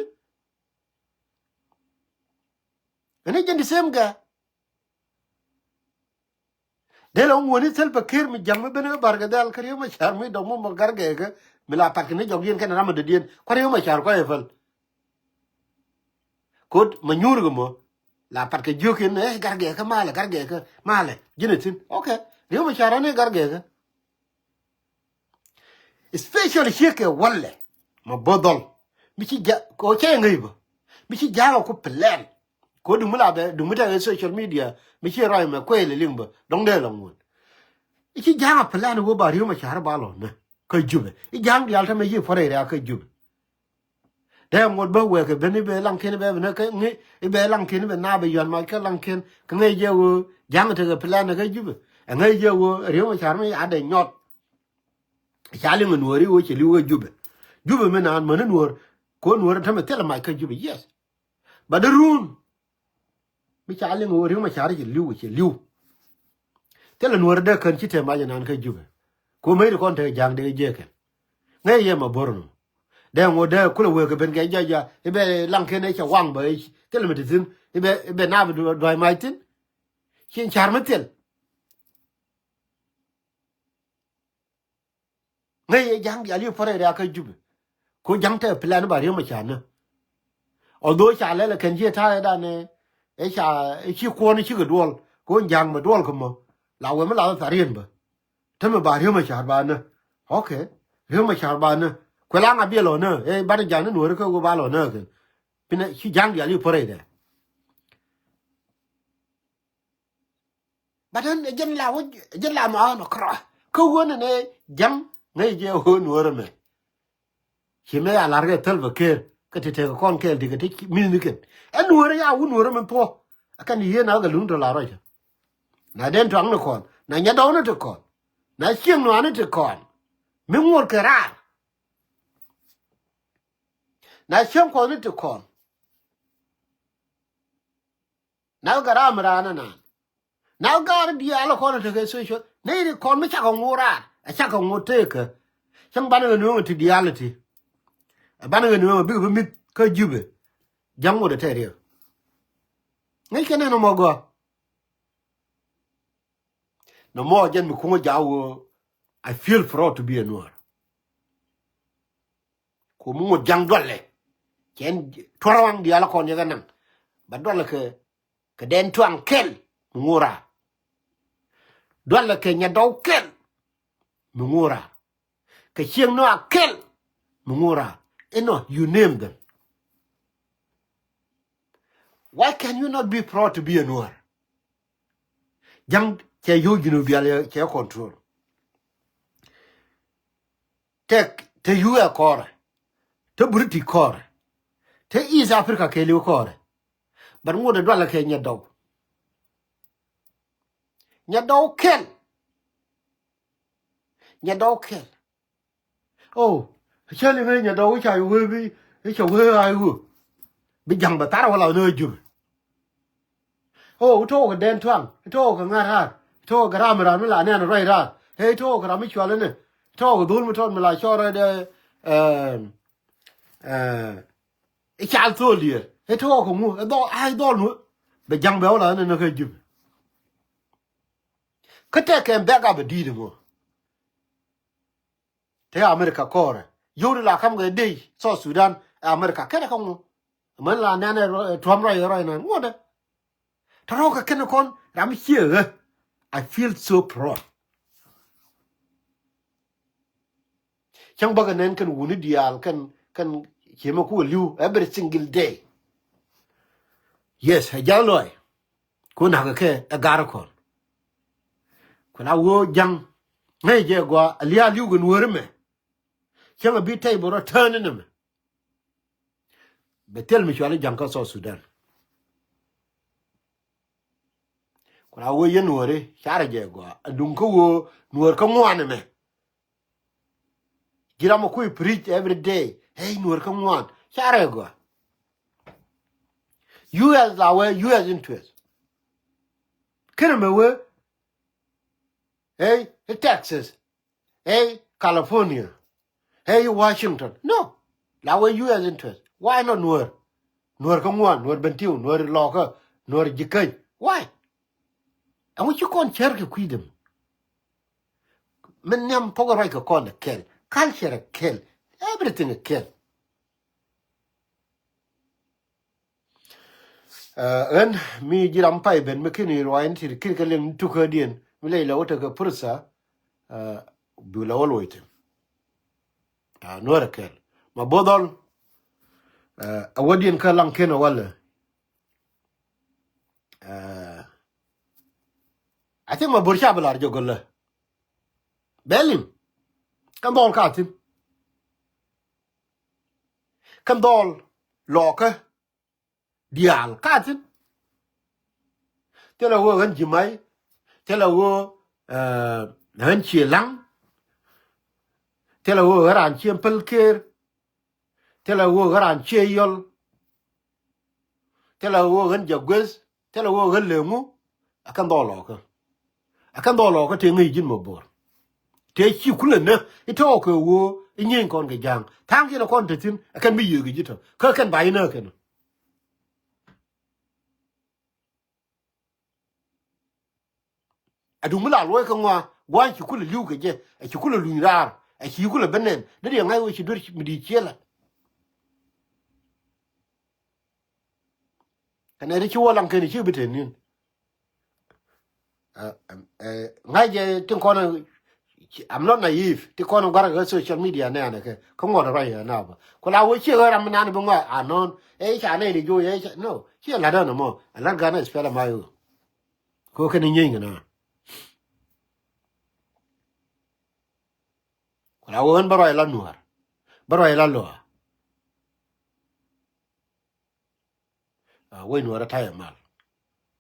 Ɛn i̱ jɛn the same guy. Dee la ŋuɔ̱ni Salva Kiir mi ja̱ŋ mi ben kä Bargazal kä Riek Machar mi dɔ̱ŋ mi mɔ Gargɛɛkä mi la pat kɛ ni jɔk yɛn kɛn ram mi dɔ̱diɛn kua̱r Riek Machar kua̱r ɛ päl. Kot ma nyuur kɛ mɔ la pat kɛ jiök in ɛ Gargɛɛkä malɛ Gargɛɛkä malɛ ji̱n ɛ thi̱n. Okay. Riek Machar ɛ ni Gargɛɛkä. Especially ciek kɛ walɛ ma bo̱th dhɔl mi ci ja̱ kɛ cɛ ŋäc bä mi ci ja̱ kɛ ku plan. Ko duŋ mi la bɛ duŋ mi tekɛ social media mi ci rɔy mɛ kuɛɛl iliŋ bä dɔŋ dee la ŋuɔ̱n. I̱ ci ja̱a̱ŋ a plan wä ba Riek Machar ba lɔ nä kä Jubɛ. I̱ ja̱a̱ŋ diaal tämɛ ci puɔ̱rɛ ria kä Jubɛ. Dee ŋuɔ̱t bä wɛɛk i̱ ben i̱ bɛ laŋkiɛn i̱ bɛ ben kä ŋi̱ i̱ bɛ laŋkiɛn i̱ bɛ naap i̱ yuan mac kä laŋkiɛn kä ŋäc jɛ wä ja̱a̱ŋ tekɛ plan kä Jubɛ. Ɛ ŋäc jɛ wä Riek Machar mi a dee nyɔt. Ca liŋ ɛ Nuɔ̱ɔ̱ri wä cɛ li̱w kä Jubɛ. Jubɛ mi naan mäni Nuɔ̱ɔ̱r ko Nuɔ̱ɔ̱r tämɛ thilɛ mac kä Jubɛ, yes. Ba dee run. Mi ca liŋ ɣöö Riek Machar cɛ li̱w cɛ li̱w. Thilɛ Nuɔ̱ɔ̱r dee kän ci te mac inan kä Jubɛ. Ku mec ti kɔn te ja̱a̱ŋ dee jiɛkɛn. Ŋäc yɛ ma bo̱r nɔ. Dee ŋot dee kulɛ wëë kɛ ben kɛ ja̱ ja̱ i̱ bɛ laŋ ken i̱ cɛ waŋ bä i̱ thilɛ mi ti thi̱n i̱ bɛ i̱ bɛ naap duay mac thi̱n. Ci car mi thil. Ŋäc yɛ ja̱ŋ diaal i̱ puɔ̱rɛ ria kä Jubɛ. Ko ja̱ŋ te plan ba Riek Machar nä. Although ca lɛl ɛ kɛn ciɛ ta̱a̱ ɛ danɛ ɛ ca ɛ ci kuɔn ɛ cikɛ duɔl ko ja̱ŋ bɛ duɔl kä mɔ la wee mi la thar yɛn bä. Tämɛ ba Riek Machar ba nä. Okay. Riek Machar ba nä. Kuɛ la ŋa biɛ lɔ nä ɛ banɛ ja̱ŋ ni Nuɔ̱ɔ̱ri kä wee ba lɔ nä kɛn. Pinɛ ci ja̱ŋ diaal i̱ puɔ̱rɛ dɛ. But then ɛ jɛn la wä ɛ jɛn la ma ɣän ɔ kärɔa kä ɣän ɛn ɛ ja̱ŋ ŋäc jɛ ɣän wä rɛ mɛ. Ci mɛ a lar kɛ thäl bɛ ker kä ti tekɛ kɔn kɛɛl ti kɛ ti mi̱th ni kɛn. Ɛn wä rɛ ya wun wä rɛ mɛ thuɔ. Ɛ kɛn yien a kɛ luŋ tɔ la rɔcä. Na den tuaŋ ni kɔn na nyɛ dɔw ni ti kɔn. Na cieŋ nuan ni ti kɔn. Mi ŋuɔt kɛ raar. Na cieŋ kuɔth ni ti kɔn. Na kɛ ram raan anan. Na kɛ gaar diaal kɔn tekɛ social. Nɛy ri kɔn mi cakɛ ŋo̱o̱r raar a cakɛ ŋo̱o̱r teekä. Cäŋ banɛ kɛ nueŋ ti diaal ti. Ɛ banɛ kɛ nueŋ bikɛ bi mi̱th kä Jubɛ. Ja̱ŋ ŋot ɛ tɛɛr yɛ. Ŋäc kɛ nɛn ɔmɔ gɔaa. Nɔmɔ jɛn mi kuŋä ja̱a̱ wä. I feel proud to be a Nuer. Ku mi ŋot ja̱ŋ dualɛ. Cɛn tuɔr waŋ diaal kɔn yɛ kɛ naŋ. Ba dualɛ kɛ kɛ dɛn tuaŋ kɛl mi ŋura. Dualɛ kɛ nyɛ dɔw kɛl mi ŋura. Kɛ cieŋ nɔ a kɛl mi ŋura. Inɔ you name them. Why can you not be proud to be a Nuer? Ja̱ŋ cɛ yo̱o̱ Junub diaal cɛ control. Tɛ te U S kɔrɛ. Te British kɔrɛ. Te East Africa kɛɛliw kɔrɛ. But ŋot ɛ dualɛ kɛ nyɛ dɔw. Nyɛ dɔw kɛl. Nyɛ dɔw kɛl. Oh, cä liŋ ɛ nyɛ dɔw i̱ ca i̱ wee bi i̱ cɛ wee a i̱ wee. Bi ja̱ŋ bɛ thar wä la ni ɣä Jubɛ. Oh, i̱ to̱o̱k kɛ dɛn tuaŋ i̱ to̱o̱k kɛ ŋa̱r raar i̱ to̱o̱k kɛ ram ram mi la nɛn ruac raar. Ɛ i̱ to̱o̱k kɛ ram mi cual inɛ i̱ to̱o̱k kɛ dhul mi tɔt mi la cɔɔr ɛ dee. I̱ cal thol diɛ i̱ to̱o̱k kɛ ŋu i̱ dhɔl a i̱ dhɔl nu. Bɛ ja̱ŋ bɛ wä la inɛ ni ɣä Jubɛ. Kä tɛk kɛn bɛk a bɛ di̱i̱t ɛmɔ. Te America kɔɔrɛ. Yio̱w di la ka̱m kɛ dey South Sudan ɛ America kɛnɛ kä ŋu. Män la nɛn ɛ Trump rɔy ɛ rɔy nɛn ŋuɔ̱tdɛ. Tɛ rɔ̱ kɛ kɛnɛ kɔn ram ciɛ ɣä. I feel so proud. Cäŋ bäkɛ nɛn kɛn wuni diaal kɛn kɛn ciemɛ ku wä li̱w every single day. Yes, ɛ ja̱l lɔɔy. Ku na̱k kɛ ɛ gar kɔn. Ku la wee ja̱ŋ ŋäc jɛ gɔaa a lia̱a̱ li̱w kɛ nuääri mɛ. Cäŋ a bi tɛy bɛ rɔ tään inɛ mɛ. Bɛ thil mi cuali ja̱ŋ kä South Sudan. Ku la wee yɛn nuɔ̱ɔ̱ri carɛ jɛ gɔaa. Aduŋ kä wee nuɔ̱ɔ̱r kä ŋuan ɛmɛ. Ji̱ ram a kui̱ preach every day. Hey, nuɔ̱ɔ̱r kä ŋuan. Carɛ gɔaa. U S la wee U S interest. Kɛnɛ mɛ wee. Hey, Texas. Hey, California. Hey, Washington. No. La wee U S interest. Why not nuɔ̱ɔ̱r? Nuɔ̱ɔ̱r kä ŋuan, nuɔ̱ɔ̱r Bentiu, nuɔ̱ɔ̱r Lɔkä, nuɔ̱ɔ̱r Jikäny. Why? Ɛŋu ci kɔn cär kɛ kui̱dɛm? Min nhiam pɔkɛ ruac kɛ kɔn ɛ kɛl. Culture ɛ kɛl. Everything ɛ kɛl. Ɣän mi ji̱ ram pay ben mi kin i̱ ruac ni ti kin kɛ liŋ tukädiɛn mi ley la wä tekɛ pursa. Bi la wä luɔc thi̱n. Nuɔ̱ɔ̱r ɛ kɛl ma bo̱o̱th ɔl. A wädiɛn kä laŋ ken ɛ walɛ. I think ma bo̱r ca bi lar jɛ gɔlä. Bɛ liŋ kɛn dhɔl ka thi̱n. Kɛn dhɔl Lɔkä diaal ka thi̱n. Thilɛ ɣöö ɣän ji̱ may. Thilɛ ɣöö ɣän ciɛ laŋ. Thilɛ ɣöö ɣän raan ciɛ päl ker. Thilɛ ɣöö ɣän raan ciɛ yɔl. Thilɛ ɣöö ɣän jɛ gueth. Thilɛ ɣöö ɣän lëë ŋu. Ɛ kɛn dhɔl Lɔkä. Ɛ kɛn dhɔl Lɔkä tëë ŋäc ji̱n mɔ bo̱r. Tëë ci kulɛ nä i̱ tɔɔk kɛ ɣöö i̱ nyieeny kɔn kɛ ja̱a̱ŋ tha̱a̱ŋ kiɛn ɛ kɔn te thi̱n ɛ kɛn mi yiëë kɛ ji̱ tɔ̱ kä kɛn ba inä kɛn. Aduŋ mi la luɔ̱c kä ŋɔa gua̱a̱ny ci kulɛ li̱w kɛ jɛ ɛ ci kulɛ luny raar ɛ ci kulɛ ben nɛn ni riɛŋ ŋa̱c wee ci duer mi di̱i̱t ciëlä. Kɛnɛ ti ci wä laŋ kɛn ci bi te ni̱n. Ŋa̱c jɛ tin kɔn, I'm not naive, tin kɔn gua̱r kɛ social media nɛ anɛ kɛ kä ŋuɔt ruac ɛ na bä ku la wee ciɛ ɣä ram mi nan bi ŋɔa anɔn ɛ ca nɛy di joc ɛ ca no ciɛ la̱t ɣän ɛmɔ ɛ la̱t gan ɛ spɛl ɛma ɣöö. Kɛ ɣöö kɛn i̱ nyieeny kɛ na ku la wee ɣän bä ruac ɛ la nuäär bä ruac ɛ la lɔa. Wec nuɔrä ta̱yɛ mal